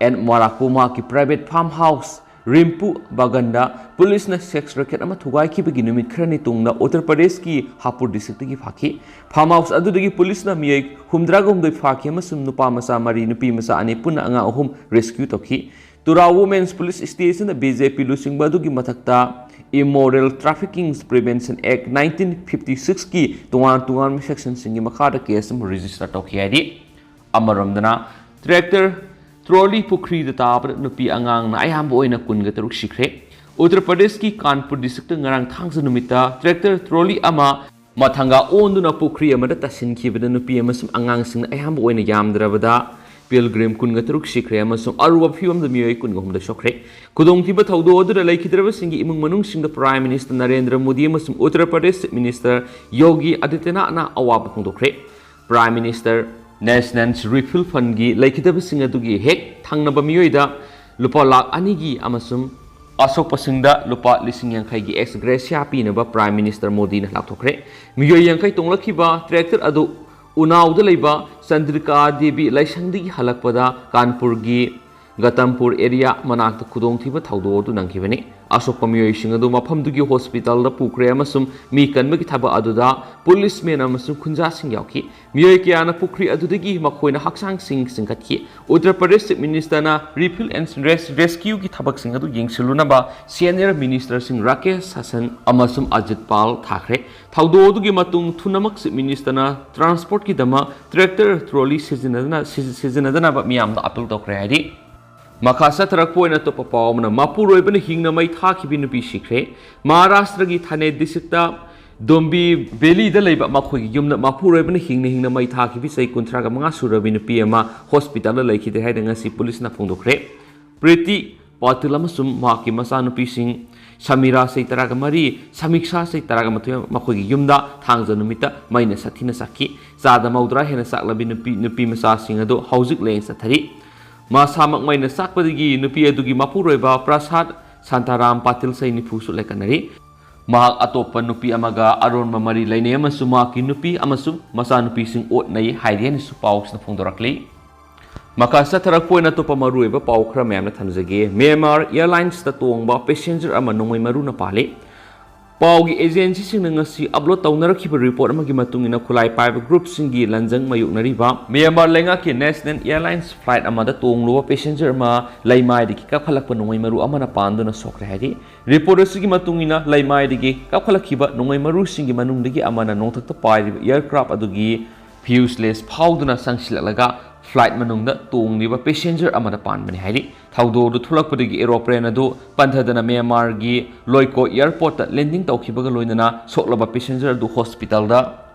ꯑꯦꯟ ꯃꯔꯥꯛꯄꯨ ꯃꯍꯥꯛꯀꯤ ꯄ꯭ꯔꯥꯏꯚꯦꯠ ꯐꯥꯔꯝ ꯍꯥꯎꯁ ꯔꯤꯝꯄꯨ ꯕꯥꯒꯟꯗ ꯄꯨꯂꯤꯁꯅ ꯁꯦꯛꯁ ꯔꯦꯀꯦꯠ ꯑꯃ ꯊꯨꯒꯥꯏꯈꯤꯕꯒꯤ ꯅꯨꯃꯤꯠ ꯈꯔꯅꯤ ꯇꯨꯡꯗ ꯎꯠꯇꯔ ꯄ꯭ꯔꯗꯦꯁꯀꯤ ꯍꯥꯄꯨꯔ ꯗꯤꯁꯇ꯭ꯔꯤꯛꯇꯒꯤ ꯐꯥꯈꯤ꯫ ꯐꯥꯔꯝ ꯍꯥꯎꯁ ꯑꯗꯨꯗꯒꯤ ꯄꯨꯂꯤꯁꯅ ꯃꯤꯑꯣꯏ ꯍꯨꯝꯗ꯭ꯔꯥꯒ ꯍꯨꯝꯗꯣꯏ ꯐꯥꯈꯤ ꯑꯃꯁꯨꯡ ꯅꯨꯄꯥ ꯃꯆꯥ ꯃꯔꯤ, ꯅꯨꯄꯤ ꯃꯆꯥ ꯑꯅꯤ, ꯄꯨꯟꯅ ꯑꯉꯥꯡ ꯑꯍꯨꯝ ꯔꯦꯁꯀ꯭ꯌꯨ ꯇꯧꯈꯤ꯫ ꯇꯨꯔꯥ ꯋꯨꯃꯦꯟꯁ ꯄꯨꯂꯤꯁ ꯁ꯭ꯇꯦꯁꯟꯅ ꯕꯤ ꯖꯦ ꯄꯤ ꯂꯨꯆꯤꯡꯕ ꯑꯗꯨꯒꯤ ꯃꯊꯛꯇ ꯏꯃꯣꯔꯦꯜ ꯇ꯭ꯔꯥꯐꯤꯀꯤꯡ ꯄ꯭ꯔꯤꯚꯦꯟꯁꯟ ꯑꯦꯛ ꯅꯥꯏꯟꯇꯤꯟ ꯐꯤꯐꯇꯤ ꯁꯤꯛꯁꯀꯤ ꯇꯣꯉꯥꯟ ꯇꯣꯉꯥꯟꯕ ꯁꯦꯛꯁꯟꯁꯤꯡꯒꯤ ꯃꯈꯥꯗ ꯀꯦꯁ ꯑꯃ ꯔꯦꯖꯤꯁꯇꯔ ꯇꯧꯈꯤ ꯍꯥꯏꯔꯤ꯫ ꯑꯃꯔꯣꯝꯗꯅ, ꯇ꯭ꯔꯦꯛꯇꯔ ꯇ꯭ꯔꯣꯂꯤ ꯄꯨꯈ꯭ꯔꯤꯗ ꯇꯥꯕꯗ ꯅꯨꯄꯤ ꯑꯉꯥꯡꯅ ꯑꯌꯥꯝꯕ ꯑꯣꯏꯅ ꯀꯨꯟꯒ ꯇꯔꯨꯛ ꯁꯤꯈ꯭ꯔꯦ꯫ ꯎꯠꯇꯔ ꯄ꯭ꯔꯗꯦꯁꯀꯤ ꯀꯥꯟꯄꯨꯔ ꯗꯤꯁꯇ꯭ꯔꯤꯛꯇ ꯉꯔꯥꯡ ꯊꯥꯡꯖ ꯅꯨꯃꯤꯠꯇ ꯇ꯭ꯔꯦꯛꯇꯔ ꯇ꯭ꯔꯣꯂꯤ ꯑꯃ ꯃꯊꯪꯒ ꯑꯣꯟꯗꯨꯅ ꯄꯨꯈ꯭ꯔꯤ ꯑꯃꯗ ꯇꯥꯁꯤꯟꯈꯤꯕꯗ ꯅꯨꯄꯤ ꯑꯃꯁꯨꯡ ꯑꯉꯥꯡꯁꯤꯡꯅ ꯑꯌꯥꯝꯕ ꯑꯣꯏꯅ ꯌꯥꯝꯗ꯭ꯔꯕꯗ ꯄꯤꯜꯒ꯭ꯔꯤꯝ ꯀꯨꯟꯒ ꯇꯔꯨꯛ ꯁꯤꯈ꯭ꯔꯦ ꯑꯃꯁꯨꯡ ꯑꯔꯨꯕ ꯐꯤꯚꯝꯗ ꯃꯤꯑꯣꯏ ꯀꯨꯟꯒ ꯍꯨꯝꯗꯣꯏ ꯁꯣꯛꯈ꯭ꯔꯦ꯫ ꯈꯨꯗꯣꯡꯊꯤꯕ ꯊꯧꯗꯣꯛ ꯑꯗꯨꯗ ꯂꯩꯈꯤꯗ꯭ꯔꯕꯁꯤꯡꯒꯤ ꯏꯃꯨꯡ ꯃꯅꯨꯡꯁꯤꯡꯗ ꯄ꯭ꯔꯥꯏꯝ ꯃꯤꯅꯤꯁꯇꯔ ꯅꯔꯦꯟꯗ꯭ꯔ ꯃꯣꯗꯤ ꯑꯃꯁꯨꯡ ꯎꯠꯇꯔ ꯄ꯭ꯔꯗꯦꯁ ꯆꯤꯐ ꯃꯤꯅꯤꯁꯇꯔ ꯌꯣꯒꯤ ꯑꯥꯗꯤꯇ꯭ꯌꯅꯥꯊꯅ ꯑꯋꯥꯕ ꯐꯣꯡꯗꯣꯛꯈ꯭ꯔꯦ꯫ ꯄ꯭ꯔꯥꯏꯝ ꯃꯤꯅꯤꯁꯇꯔ ꯅꯦꯁꯅꯦꯜ ꯔꯤꯐꯤꯜ ꯐꯟꯒꯤ ꯂꯩꯈꯤꯗꯕꯁꯤꯡ ꯑꯗꯨꯒꯤ ꯍꯦꯛ ꯊꯪꯅꯕ ꯃꯤꯑꯣꯏꯗ ꯂꯨꯄꯥ ꯂꯥꯈ ꯑꯅꯤꯒꯤ ꯑꯃꯁꯨꯡ ꯑꯁꯣꯛꯄꯁꯤꯡꯗ ꯂꯨꯄꯥ ꯂꯤꯁꯤꯡ ꯌꯥꯡꯈꯩꯒꯤ ꯑꯦꯛꯁ ꯒ꯭ꯔꯦꯁꯤꯌꯥ ꯄꯤꯅꯕ ꯄ꯭ꯔꯥꯏꯝ ꯃꯤꯅꯤꯁꯇꯔ ꯃꯣꯗꯤꯅ ꯂꯥꯎꯊꯣꯛꯈ꯭ꯔꯦ꯫ ꯃꯤꯑꯣꯏ ꯌꯥꯡꯈꯩ ꯇꯣꯡꯂꯛꯈꯤꯕ ꯇ꯭ꯔꯦꯛꯇꯔ ꯑꯗꯨ ꯎꯅꯥꯎꯗ ꯂꯩꯕ ꯆꯟꯗ꯭ꯔꯤꯀꯥ ꯗꯦꯕꯤ ꯂꯥꯏꯁꯪꯗꯒꯤ ꯍꯜꯂꯛꯄꯗ ꯀꯥꯟꯄꯨꯔꯒꯤ ꯒꯇꯝꯄꯨꯔ ꯑꯦꯔꯤꯌꯥ ꯃꯅꯥꯛꯇ ꯈꯨꯗꯣꯡꯊꯤꯕ ꯊꯧꯗꯣꯛ ꯑꯗꯨ ꯅꯪꯈꯤꯕꯅꯤ꯫ ꯑꯁꯣꯛꯄ ꯃꯤꯑꯣꯏꯁꯤꯡ ꯑꯗꯨ ꯃꯐꯝꯗꯨꯒꯤ ꯍꯣꯁꯄꯤꯇꯥꯜꯗ ꯄꯨꯈ꯭ꯔꯦ ꯑꯃꯁꯨꯡ ꯃꯤ ꯀꯟꯕꯒꯤ ꯊꯕꯛ ꯑꯗꯨꯗ ꯄꯨꯂꯤꯁꯃꯦꯟ ꯑꯃꯁꯨꯡ ꯈꯨꯟꯖꯥꯁꯤꯡ ꯌꯥꯎꯈꯤ꯫ ꯃꯤꯑꯣꯏ ꯀꯌꯥꯅ ꯄꯨꯈ꯭ꯔꯤ ꯑꯗꯨꯗꯒꯤ ꯃꯈꯣꯏꯅ ꯍꯛꯆꯥꯡꯁꯤꯡ ꯆꯤꯡꯈꯠꯈꯤ꯫ ꯎꯠꯇꯔ ꯄ꯭ꯔꯗꯦꯁ ꯆꯤꯐ ꯃꯤꯅꯤꯁꯇꯔꯅ ꯔꯤꯐꯤꯜ ꯑꯦꯟ ꯔꯦꯁ-, ꯔꯦꯁꯀ꯭ꯌꯨꯒꯤ ꯊꯕꯛꯁꯤꯡ ꯑꯗꯨ ꯌꯦꯡꯁꯤꯜꯂꯨꯅꯕ ꯁꯦꯅꯤꯌꯔ ꯃꯤꯅꯤꯁꯇꯔꯁꯤꯡ ꯔꯥꯀꯦꯁ ꯁꯥꯁꯟ ꯑꯃꯁꯨꯡ ꯑꯖꯤꯠ ꯄꯥꯜ ꯊꯥꯈ꯭ꯔꯦ꯫ ꯊꯧꯗꯣꯛ ꯑꯗꯨꯒꯤ ꯃꯇꯨꯡ ꯊꯨꯅꯃꯛ ꯆꯤꯐ ꯃꯤꯅꯤꯁꯇꯔꯅ ꯇ꯭ꯔꯥꯟꯁꯄꯣꯔꯠꯀꯤꯗꯃꯛ ꯇ꯭ꯔꯦꯛꯇꯔ ꯇ꯭ꯔꯣꯂꯤ ꯁꯤꯖꯤꯟꯅꯗꯅ-, ꯁꯤꯖꯤ-, ꯁꯤꯖꯤꯟꯅꯗꯅꯕ ꯃꯤꯌꯥꯝꯗ ꯑꯥꯄꯤꯜ ꯇꯧꯈ꯭ꯔꯦ ꯍꯥꯏꯔꯤ꯫ ꯃꯈꯥ ꯆꯠꯊꯔꯛꯄ ꯑꯣꯏꯅ ꯑꯇꯣꯞꯄ ꯄꯥꯎ ꯑꯃꯅ, ꯃꯄꯨꯔꯣꯏꯕꯅ ꯍꯤꯡꯅ ꯃꯩ ꯊꯥꯈꯤꯕꯤ ꯅꯨꯄꯤ ꯁꯤꯈ꯭ꯔꯦ꯫ ꯃꯍꯥꯔꯥꯁꯇ꯭ꯔꯒꯤ ꯊꯥꯅꯦ ꯗꯤꯁꯇ꯭ꯔꯤꯛꯇ ꯗꯣꯝꯕꯤ ꯚꯦꯂꯤꯗ ꯂꯩꯕ ꯃꯈꯣꯏꯒꯤ ꯌꯨꯝꯗ ꯃꯄꯨꯔꯣꯏꯕꯅ ꯍꯤꯡꯅ ꯍꯤꯡꯅ ꯃꯩ ꯊꯥꯈꯤꯕꯤ ꯆꯍꯤ ꯀꯨꯟꯊ꯭ꯔꯥꯒ ꯃꯉꯥ ꯁꯨꯔꯕꯤ ꯅꯨꯄꯤ ꯑꯃ ꯍꯣꯁꯄꯤꯇꯥꯜꯗ ꯂꯩꯈꯤꯗꯦ ꯍꯥꯏꯅ ꯉꯁꯤ ꯄꯨꯂꯤꯁꯅ ꯐꯣꯡꯗꯣꯛꯈ꯭ꯔꯦ꯫ ꯄ꯭ꯔꯤꯇꯤ ꯄꯥꯇꯤꯜ ꯑꯃꯁꯨꯡ ꯃꯍꯥꯛꯀꯤ ꯃꯆꯥꯅꯨꯄꯤꯁꯤꯡ ꯁꯃꯤꯔꯥ ꯆꯍꯤ ꯇꯔꯥꯒ ꯃꯔꯤ, ꯁꯃꯤꯛꯁꯥ ꯆꯍꯤ ꯇꯔꯥꯒ ꯃꯥꯊꯣꯏ ꯃꯈꯣꯏꯒꯤ ꯌꯨꯝꯗ ꯊꯥꯡꯖ ꯅꯨꯃꯤꯠꯇ ꯃꯩꯅ ꯁꯥꯊꯤꯅ ꯆꯥꯛꯈꯤ꯫ ꯆꯥꯗ ꯃꯧꯗ꯭ꯔꯥ ꯍꯦꯟꯅ ꯆꯥꯛꯂꯕꯤ ꯅꯨꯄꯤ, ꯅꯨꯄꯤ ꯃꯆꯥꯁꯤꯡ ꯑꯗꯨ ꯍꯧꯖꯤꯛ ꯂꯥꯌꯦꯡ ꯆꯠꯊꯔꯤ꯫ ꯃꯁꯥꯃꯛ ꯃꯩꯅ ꯆꯥꯛꯄꯗꯒꯤ ꯅꯨꯄꯤ ꯑꯗꯨꯒꯤ ꯃꯄꯨꯔꯣꯏꯕ ꯄ꯭ꯔꯁꯥꯗ ꯁꯥꯟꯇꯥꯔꯥꯝ ꯄꯥꯇꯤꯜ ꯆꯍꯤ ꯅꯤꯐꯨ ꯁꯨ ꯂꯩꯀꯠꯅꯔꯤ꯫ ꯃꯍꯥꯛ ꯑꯇꯣꯞꯄ ꯅꯨꯄꯤ ꯑꯃꯒ ꯑꯔꯣꯟꯕ ꯃꯔꯤ ꯂꯩꯅꯩ ꯑꯃꯁꯨꯡ ꯃꯍꯥꯛꯀꯤ ꯅꯨꯄꯤ ꯑꯃꯁꯨꯡ ꯃꯆꯥꯅꯨꯄꯤꯁꯤꯡ ꯑꯣꯠꯅꯩ ꯍꯥꯏꯔꯤ ꯍꯥꯏꯅꯁꯨ ꯄꯥꯎꯁꯤꯅ ꯐꯣꯡꯗꯣꯔꯛꯂꯤ꯫ ꯃꯈꯥ ꯆꯠꯊꯔꯛꯄ ꯑꯣꯏꯅ ꯑꯇꯣꯞꯄ ꯃꯔꯨꯑꯣꯏꯕ ꯄꯥꯎ ꯈꯔ ꯃꯌꯥꯝꯅ ꯊꯝꯖꯒꯦ꯫ ꯃ꯭ꯌꯥꯟꯃꯥꯔ ꯑꯦꯌꯔꯂꯥꯏꯟꯁꯇ ꯇꯣꯡꯕ ꯄꯦꯁꯦꯟꯖꯔ ꯑꯃ ꯅꯣꯡꯃꯩ ꯃꯔꯨꯅ ꯄꯥꯜꯂꯤ꯫ ꯄꯥꯎꯒꯤ ꯑꯦꯖꯦꯟꯁꯤꯁꯤꯡꯅ ꯉꯁꯤ ꯑꯞꯂꯣꯗ ꯇꯧꯅꯔꯛꯈꯤꯕ ꯔꯤꯄꯣꯔꯠ ꯑꯃꯒꯤ ꯃꯇꯨꯡ ꯏꯟꯅ, ꯈꯨꯠꯂꯥꯏ ꯄꯥꯏꯕ ꯒ꯭ꯔꯨꯞꯁꯤꯡꯒꯤ ꯂꯥꯟꯖꯪ ꯃꯥꯌꯣꯛꯅꯔꯤꯕ ꯃ꯭ꯌꯥꯟꯃꯥꯔ ꯂꯩꯉꯥꯛꯀꯤ ꯅꯦꯁꯅꯦꯜ ꯑꯦꯌꯔꯂꯥꯏꯟꯁ ꯐ꯭ꯂꯥꯏꯠ ꯑꯃꯗ ꯇꯣꯡꯂꯨꯕ ꯄꯦꯁꯦꯟꯖꯔ ꯑꯃ ꯂꯩꯃꯥꯏꯗꯒꯤ ꯀꯥꯞꯈꯠꯂꯛꯄ ꯅꯣꯡꯃꯩ ꯃꯔꯨ ꯑꯃꯅ ꯄꯥꯟꯗꯨꯅ ꯁꯣꯛꯈ꯭ꯔꯦ ꯍꯥꯏꯔꯤ꯫ ꯔꯤꯄꯣꯔꯠ ꯑꯁꯤꯒꯤ ꯃꯇꯨꯡ ꯏꯟꯅ, ꯂꯩꯃꯥꯏꯗꯒꯤ ꯀꯥꯞꯈꯠꯂꯛꯈꯤꯕ ꯅꯣꯡꯃꯩ ꯃꯔꯨꯁꯤꯡꯒꯤ ꯃꯅꯨꯡꯗꯒꯤ ꯑꯃꯅ ꯅꯣꯡꯊꯛꯇ ꯄꯥꯏꯔꯤꯕ ꯑꯦꯌꯔꯀ꯭ꯔꯥꯐ ꯑꯗꯨꯒꯤ ꯐ꯭ꯌꯨꯁꯂꯦꯖ ꯐꯥꯎꯗꯨꯅ ꯆꯪꯁꯤꯜꯂꯛꯂꯒ ꯐ꯭ꯂꯥꯏꯠ ꯃꯅꯨꯡꯗ ꯇꯣꯡꯂꯤꯕ ꯄꯦꯁꯦꯟꯖꯔ ꯑꯃꯗ ꯄꯥꯟꯕꯅꯤ ꯍꯥꯏꯔꯤ꯫ ꯊꯧꯗꯣꯛ ꯑꯗꯨ ꯊꯣꯛꯂꯛꯄꯗꯒꯤ ꯑꯦꯔꯣꯄ꯭ꯂꯦꯟ ꯑꯗꯨ ꯄꯟꯊꯗꯅ ꯃ꯭ꯌꯥꯟꯃꯥꯔꯒꯤ ꯂꯣꯏꯀꯣ ꯑꯦꯌꯔꯄꯣꯔꯠꯇ ꯂꯦꯟꯗꯤꯡ ꯇꯧꯈꯤꯕꯒ ꯂꯣꯏꯅꯅ ꯁꯣꯛꯂꯕ ꯄꯦꯁꯦꯟꯖꯔ ꯑꯗꯨ ꯍꯣꯁꯄꯤꯇꯥꯜꯗ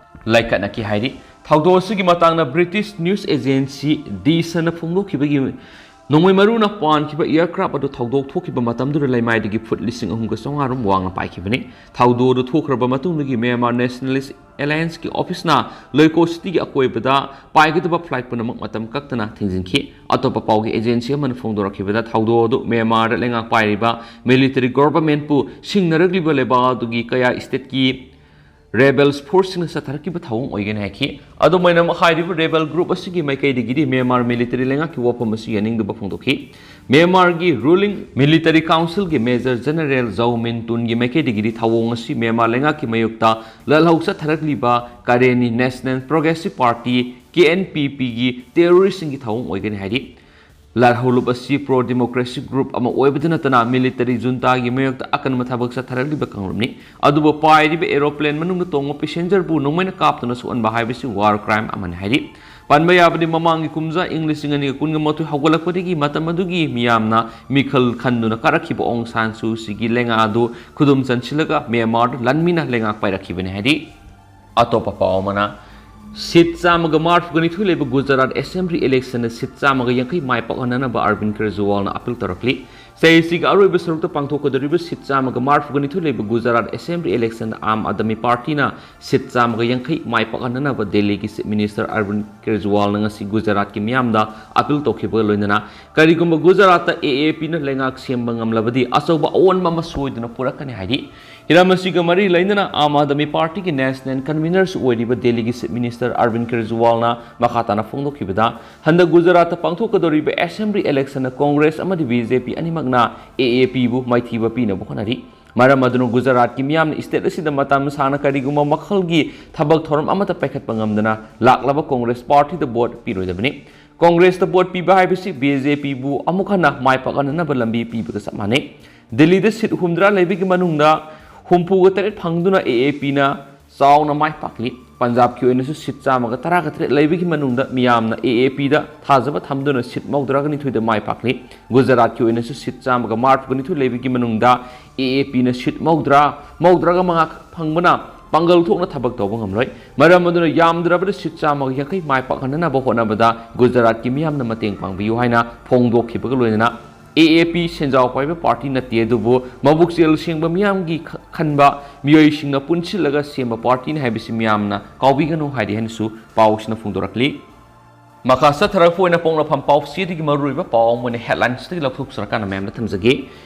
ꯂꯥꯏꯀꯠꯅꯈꯤ ꯍꯥꯏꯔꯤ꯫ ꯊꯧꯗꯣꯛ ꯑꯁꯤꯒꯤ ꯃꯇꯥꯡꯗ ꯕ꯭ꯔꯤꯇꯤꯁ ꯅ꯭ꯌꯨꯁ ꯑꯦꯖꯦꯟꯁꯤ ꯗꯤ ꯁꯟꯅ ꯐꯣꯡꯗꯣꯛꯈꯤꯕꯒꯤ ꯅꯣꯡꯃꯩ ꯃꯔꯨꯅ ꯄꯥꯟꯈꯤꯕ ꯑꯦꯌꯔꯀ꯭ꯔꯥꯐ ꯑꯗꯨ ꯊꯧꯗꯣꯛ ꯊꯣꯛꯈꯤꯕ ꯃꯇꯝꯗꯨꯗ ꯂꯩꯃꯥꯏꯗꯒꯤ ꯐꯨꯠ ꯂꯤꯁꯤꯡ ꯑꯍꯨꯝꯒ ꯆꯥꯝꯃꯉꯥ ꯔꯣꯝ ꯋꯥꯡꯅ ꯄꯥꯏꯈꯤꯕꯅꯤ꯫ ꯊꯧꯗꯣꯛ ꯑꯗꯨ ꯊꯣꯛꯈ꯭ꯔꯕ ꯃꯇꯨꯡꯗꯒꯤ ꯃ꯭ꯌꯥꯟꯃꯥꯔ ꯅꯦꯁꯅꯦꯂꯤꯁ ꯑꯦꯂꯥꯌꯟꯁꯀꯤ ꯑꯣꯐꯤꯁꯅ ꯂꯣꯏꯀꯣ ꯁꯤꯇꯤꯒꯤ ꯑꯀꯣꯏꯕꯗ ꯄꯥꯏꯒꯗꯕ ꯐ꯭ꯂꯥꯏꯠ ꯄꯨꯝꯅꯃꯛ ꯃꯇꯝ ꯀꯛꯇꯅ ꯊꯤꯡꯖꯤꯟꯈꯤ꯫ ꯑꯇꯣꯞꯄ ꯄꯥꯎꯒꯤ ꯑꯦꯖꯦꯟꯁꯤ ꯑꯃꯅ ꯐꯣꯡꯗꯣꯔꯛꯈꯤꯕꯗ, ꯊꯧꯗꯣꯛ ꯑꯗꯨ ꯃ꯭ꯌꯥꯟꯃꯥꯔꯗ ꯂꯩꯉꯥꯛ ꯄꯥꯏꯔꯤꯕ ꯃꯤꯂꯤꯇꯔꯤ ꯒꯣꯚꯔꯟꯃꯦꯟꯠꯄꯨ ꯁꯤꯡꯅꯔꯛꯂꯤꯕ ꯂꯩꯕꯥꯛ ꯑꯗꯨꯒꯤ ꯀꯌꯥ ꯁ꯭ꯇꯦꯠꯀꯤ ꯔꯦꯕꯦꯜꯁ ꯐꯣꯔꯁꯁꯤꯡꯅ ꯆꯠꯊꯔꯛꯈꯤꯕ ꯊꯧꯑꯣꯡ ꯑꯣꯏꯒꯅꯤ ꯍꯥꯏꯈꯤ꯫ ꯑꯗꯨꯃꯥꯏꯅꯃꯛ, ꯍꯥꯏꯔꯤꯕ ꯔꯦꯕꯦꯜ ꯒ꯭ꯔꯨꯞ ꯑꯁꯤꯒꯤ ꯃꯥꯏꯀꯩꯗꯒꯤꯗꯤ ꯃ꯭ꯌꯥꯟꯃꯥꯔ ꯃꯤꯂꯤꯇꯔꯤ ꯂꯩꯉꯥꯛꯀꯤ ꯋꯥꯐꯝ ꯑꯁꯤ ꯌꯥꯅꯤꯡꯗꯕ ꯐꯣꯡꯗꯣꯛꯈꯤ꯫ ꯃ꯭ꯌꯥꯟꯃꯥꯔꯒꯤ ꯔꯨꯂꯤꯡ ꯃꯤꯂꯤꯇꯔꯤ ꯀꯥꯎꯟꯁꯤꯜꯒꯤ ꯃꯦꯖꯔ ꯖꯦꯅꯔꯦꯜ ꯖꯧ ꯃꯤꯟ ꯇꯨꯟꯒꯤ ꯃꯥꯏꯀꯩꯗꯒꯤꯗꯤ ꯊꯧꯑꯣꯡ ꯑꯁꯤ ꯃ꯭ꯌꯥꯟꯃꯥꯔ ꯂꯩꯉꯥꯛꯀꯤ ꯃꯥꯌꯣꯛꯇ ꯂꯥꯜꯍꯧ ꯆꯠꯊꯔꯛꯂꯤꯕ ꯀꯥꯔꯦꯟꯅꯤ ꯅꯦꯁꯅꯦꯜ ꯄ꯭ꯔꯣꯒ꯭ꯔꯦꯁꯤꯚ ꯄꯥꯔꯇꯤ, ꯀꯦ ꯑꯦꯟ ꯄꯤ ꯄꯤꯒꯤ ꯇꯦꯔꯣꯔꯤꯁꯁꯤꯡꯒꯤ ꯊꯧꯑꯣꯡ ꯑꯣꯏꯒꯅꯤ ꯍꯥꯏꯔꯤ꯫ ꯂꯥꯜꯍꯧꯂꯨꯞ ꯑꯁꯤ ꯄ꯭ꯔꯣ ꯗꯦꯃꯣꯀ꯭ꯔꯦꯁꯤ ꯒ꯭ꯔꯨꯞ ꯑꯃ ꯑꯣꯏꯕꯗ ꯅꯠꯇꯅ ꯃꯤꯂꯤꯇꯔꯤ ꯖꯨꯟꯇꯥꯒꯤ ꯃꯥꯌꯣꯛꯇ ꯑꯀꯟꯕ ꯊꯕꯛ ꯆꯠꯊꯔꯛꯂꯤꯕ ꯀꯥꯡꯂꯨꯞꯅꯤ꯫ ꯑꯗꯨꯕꯨ ꯄꯥꯏꯔꯤꯕ ꯑꯦꯔꯣꯄ꯭ꯂꯦꯟ ꯃꯅꯨꯡꯗ ꯇꯣꯡꯕ ꯄꯦꯁꯦꯟꯖꯔꯕꯨ ꯅꯣꯡꯃꯩꯅ ꯀꯥꯞꯇꯨꯅ ꯁꯣꯛꯍꯟꯕ ꯍꯥꯏꯕꯁꯤ ꯋꯥꯔ ꯀ꯭ꯔꯥꯏꯝ ꯑꯃꯅꯤ ꯍꯥꯏꯔꯤ꯫ ꯄꯟꯕ ꯌꯥꯕꯗꯤ, ꯃꯃꯥꯡꯒꯤ ꯀꯨꯝꯖꯥ ꯏꯪ ꯂꯤꯁꯤꯡ ꯑꯅꯤꯒ ꯀꯨꯟꯒ ꯃꯥꯊꯣꯏ ꯍꯧꯒꯠꯂꯛꯄꯗꯒꯤ ꯃꯇꯝ ꯑꯗꯨꯒꯤ ꯃꯤꯌꯥꯝꯅ ꯃꯤꯈꯜ ꯈꯟꯗꯨꯅ ꯀꯥꯔꯛꯈꯤꯕ ꯑꯣꯡ ꯁꯥꯟ ꯁꯨ ꯆꯤꯒꯤ ꯂꯩꯉꯥꯛ ꯑꯗꯨ ꯈꯨꯗꯨꯝ ꯆꯟꯁꯤꯜꯂꯒ ꯃ꯭ꯌꯥꯟꯃꯥꯔꯗ ꯂꯥꯟꯃꯤꯅ ꯂꯩꯉꯥꯛ ꯄꯥꯏꯔꯛꯈꯤꯕꯅꯤ ꯍꯥꯏꯔꯤ꯫ ꯑꯇꯣꯞꯄ ꯄꯥꯎ ꯑꯃꯅ, ꯁꯤꯠ ꯆꯥꯝꯃꯒ ꯃꯔꯤꯐꯨ ꯅꯤꯊꯣꯏ ꯂꯩꯕ ꯒꯨꯖꯔꯥꯠ ꯑꯦꯁꯦꯝꯕ꯭ꯂꯤ ꯏꯂꯦꯛꯁꯟꯗ ꯁꯤꯠ ꯆꯥꯝꯃꯒ ꯌꯥꯡꯈꯩ ꯃꯥꯏ ꯄꯥꯛꯍꯟꯅꯅꯕ ꯑꯔꯕꯤꯟ ꯀꯦꯖ꯭ꯔꯤꯋꯥꯜꯅ ꯑꯄꯤꯜ ꯇꯧꯔꯛꯂꯤ꯫ ꯆꯍꯤꯁꯤꯒꯤ ꯑꯔꯣꯏꯕ ꯁꯔꯨꯛꯇ ꯄꯥꯡꯊꯣꯛꯀꯗꯧꯔꯤꯕ ꯁꯤꯠ ꯆꯥꯝꯃꯒ ꯃꯔꯤꯐꯨ ꯅꯤꯊꯣꯏ ꯂꯩꯕ ꯒꯨꯖꯔꯥꯠ ꯑꯦꯁꯦꯝꯕ꯭ꯂꯤ ꯏꯂꯦꯛꯁꯟꯗ ꯑꯥꯝ ꯑꯥꯗꯃꯤ ꯄꯥꯔꯇꯤꯅ ꯁꯤꯠ ꯆꯥꯝꯃꯒ ꯌꯥꯡꯈꯩ ꯃꯥꯏ ꯄꯥꯛꯍꯟꯅꯅꯕ ꯗꯦꯜꯂꯤꯒꯤ ꯆꯤꯐ ꯃꯤꯅꯤꯁꯇꯔ ꯑꯔꯕꯤꯟ ꯀꯦꯖ꯭ꯔꯤꯋꯥꯜꯅ ꯉꯁꯤ ꯒꯨꯖꯔꯥꯠꯀꯤ ꯃꯤꯌꯥꯝꯗ ꯑꯄꯤꯜ ꯇꯧꯈꯤꯕꯒ ꯂꯣꯏꯅꯅ, ꯀꯔꯤꯒꯨꯝꯕ ꯒꯨꯖꯔꯥꯠꯇ ꯑꯦ ꯑꯦ ꯄꯤꯅ ꯂꯩꯉꯥꯛ ꯁꯦꯝꯕ ꯉꯝꯂꯕꯗꯤ ꯑꯆꯧꯕ ꯑꯑꯣꯟꯕ ꯑꯃ ꯁꯣꯏꯗꯅ ꯄꯨꯔꯛꯀꯅꯤ ꯍꯥꯏꯔꯤ꯫ ꯍꯤꯔꯝ ꯑꯁꯤꯒ ꯃꯔꯤ ꯂꯩꯅꯅ ꯑꯥꯝ ꯑꯥꯗꯃꯤ ꯄꯥꯔꯇꯤꯒꯤ ꯅꯦꯁꯅꯦꯜ ꯀꯟꯚꯤꯅꯔꯁꯨ ꯑꯣꯏꯔꯤꯕ ꯗꯦꯜꯂꯤꯒꯤ ꯆꯤꯐ ꯃꯤꯅꯤꯁꯇꯔ ꯑꯔꯕꯤꯟ ꯀꯦꯖꯔꯤꯋꯥꯜꯅ ꯃꯈꯥ ꯇꯥꯅ ꯐꯣꯡꯗꯣꯛꯈꯤꯕꯗ, ꯍꯟꯗꯛ ꯒꯨꯖꯔꯥꯠꯇ ꯄꯥꯡꯊꯣꯛꯀꯗꯧꯔꯤꯕ ꯑꯦꯁꯦꯝꯕ꯭ꯂꯤ ꯏꯂꯦꯛꯁꯟꯗ ꯀꯣꯡꯒ꯭ꯔꯦꯁ ꯑꯃꯗꯤ ꯕꯤ ꯖꯦ ꯄꯤ ꯑꯅꯤꯃꯛꯅ ꯑꯦ ꯑꯦ ꯄꯤꯕꯨ ꯃꯥꯏꯊꯤꯕ ꯄꯤꯅꯕ ꯍꯣꯠꯅꯔꯤ꯫ ꯃꯔꯝ ꯑꯗꯨꯅ ꯒꯨꯖꯔꯥꯠꯀꯤ ꯃꯤꯌꯥꯝꯅ ꯁ꯭ꯇꯦꯠ ꯑꯁꯤꯗ ꯃꯇꯝ ꯁꯥꯡꯅ ꯀꯔꯤꯒꯨꯝꯕ ꯃꯈꯜꯒꯤ ꯊꯕꯛ ꯊꯧꯔꯝ ꯑꯃꯠꯇ ꯄꯥꯏꯈꯠꯄ ꯉꯝꯗꯅ ꯂꯥꯛꯂꯕ ꯀꯣꯡꯒ꯭ꯔꯦꯁ ꯄꯥꯔꯇꯤꯗ ꯚꯣꯠ ꯄꯤꯔꯣꯏꯗꯕꯅꯤ꯫ ꯀꯣꯡꯒ꯭ꯔꯦꯁꯇ ꯚꯣꯠ ꯄꯤꯕ ꯍꯥꯏꯕꯁꯤ ꯕꯤ ꯖꯦ ꯄꯤꯕꯨ ꯑꯃꯨꯛ ꯍꯟꯅ ꯃꯥꯏ ꯄꯥꯛꯍꯟꯅꯅꯕ ꯂꯝꯕꯤ ꯄꯤꯕꯒ ꯆꯞ ꯃꯥꯟꯅꯩ꯫ ꯗꯤꯜꯂꯤꯗ ꯁꯤꯠ ꯍꯨꯝꯗ꯭ꯔꯥ ꯂꯩꯕꯒꯤ ꯃꯅꯨꯡꯗ ꯍꯨꯝꯐꯨꯒ ꯇꯔꯦꯠ ꯐꯪꯗꯨꯅ ꯑꯦ ꯑꯦ ꯄꯤꯅ ꯆꯥꯎꯅ ꯃꯥꯏ ꯄꯥꯛꯂꯤ꯫ ꯄꯟꯖꯥꯕꯀꯤ ꯑꯣꯏꯅꯁꯨ ꯁꯤꯠ ꯆꯥꯝꯃꯒ ꯇꯔꯥꯒ ꯇꯔꯦꯠ ꯂꯩꯕꯒꯤ ꯃꯅꯨꯡꯗ ꯃꯤꯌꯥꯝꯅ ꯑꯦ ꯑꯦ ꯄꯤꯗ ꯊꯥꯖꯕ ꯊꯝꯗꯨꯅ ꯁꯤꯠ ꯃꯧꯗ꯭ꯔꯥꯒ ꯅꯤꯊꯣꯏꯗ ꯃꯥꯏ ꯄꯥꯛꯂꯤ꯫ ꯒꯨꯖꯔꯥꯠꯀꯤ ꯑꯣꯏꯅꯁꯨ ꯁꯤꯠ ꯆꯥꯝꯃꯒ ꯃꯔꯤꯐꯨꯒ ꯅꯤꯊꯣꯏ ꯂꯩꯕꯒꯤ ꯃꯅꯨꯡꯗ ꯑꯦ ꯑꯦ ꯄꯤꯅ ꯁꯤꯠ ꯃꯧꯗ꯭ꯔꯥ, ꯃꯧꯗ꯭ꯔꯥꯒ ꯃꯉꯥ ꯐꯪꯕꯅ ꯄꯥꯡꯒꯜ ꯊꯣꯛꯅ ꯊꯕꯛ ꯇꯧꯕ ꯉꯝꯂꯣꯏ꯫ ꯃꯔꯝ ꯑꯗꯨꯅ ꯌꯥꯝꯗ꯭ꯔꯕꯗ ꯁꯤꯠ ꯆꯥꯝꯃꯒ ꯌꯥꯡꯈꯩ ꯃꯥꯏ ꯄꯥꯛꯍꯟꯅꯅꯕ ꯍꯣꯠꯅꯕꯗ ꯒꯨꯖꯔꯥꯠꯀꯤ ꯃꯤꯌꯥꯝꯅ ꯃꯇꯦꯡ ꯄꯥꯡꯕꯤꯌꯨ ꯍꯥꯏꯅ ꯐꯣꯡꯗꯣꯛꯈꯤꯕꯒ ꯂꯣꯏꯅꯅ, ꯑꯦ ꯑꯦ ꯄꯤ ꯁꯦꯟꯖꯥꯎ ꯄꯥꯏꯕ ꯄꯥꯔꯇꯤ ꯅꯠꯇꯦ, ꯑꯗꯨꯕꯨ ꯃꯕꯨꯛꯆꯦꯜ ꯁꯦꯡꯕ ꯃꯤꯌꯥꯝꯒꯤ ꯈ-, ꯈꯟꯕ ꯃꯤꯑꯣꯏꯁꯤꯡꯅ ꯄꯨꯟꯁꯤꯜꯂꯒ ꯁꯦꯝꯕ ꯄꯥꯔꯇꯤꯅꯤ ꯍꯥꯏꯕꯁꯤ ꯃꯤꯌꯥꯝꯅ ꯀꯥꯎꯕꯤꯒꯅꯨ ꯍꯥꯏꯔꯤ ꯍꯥꯏꯅꯁꯨ ꯄꯥꯎꯁꯤꯅ ꯐꯣꯡꯗꯣꯔꯛꯂꯤ꯫ ꯃꯈꯥ ꯆꯠꯊꯔꯛꯄ ꯑꯣꯏꯅ ꯄꯣꯛꯅꯐꯝ ꯄꯥꯎꯆꯦꯗꯒꯤ ꯃꯔꯨꯑꯣꯏꯕ ꯄꯥꯎ ꯑꯃ ꯑꯣꯏꯅ ꯍꯦꯗꯂꯥꯏꯟꯁꯇꯒꯤ ꯂꯧꯊꯣꯛꯆꯔꯀꯥꯟꯗ ꯃꯌꯥꯝꯗ ꯊꯝꯖꯒꯦ꯫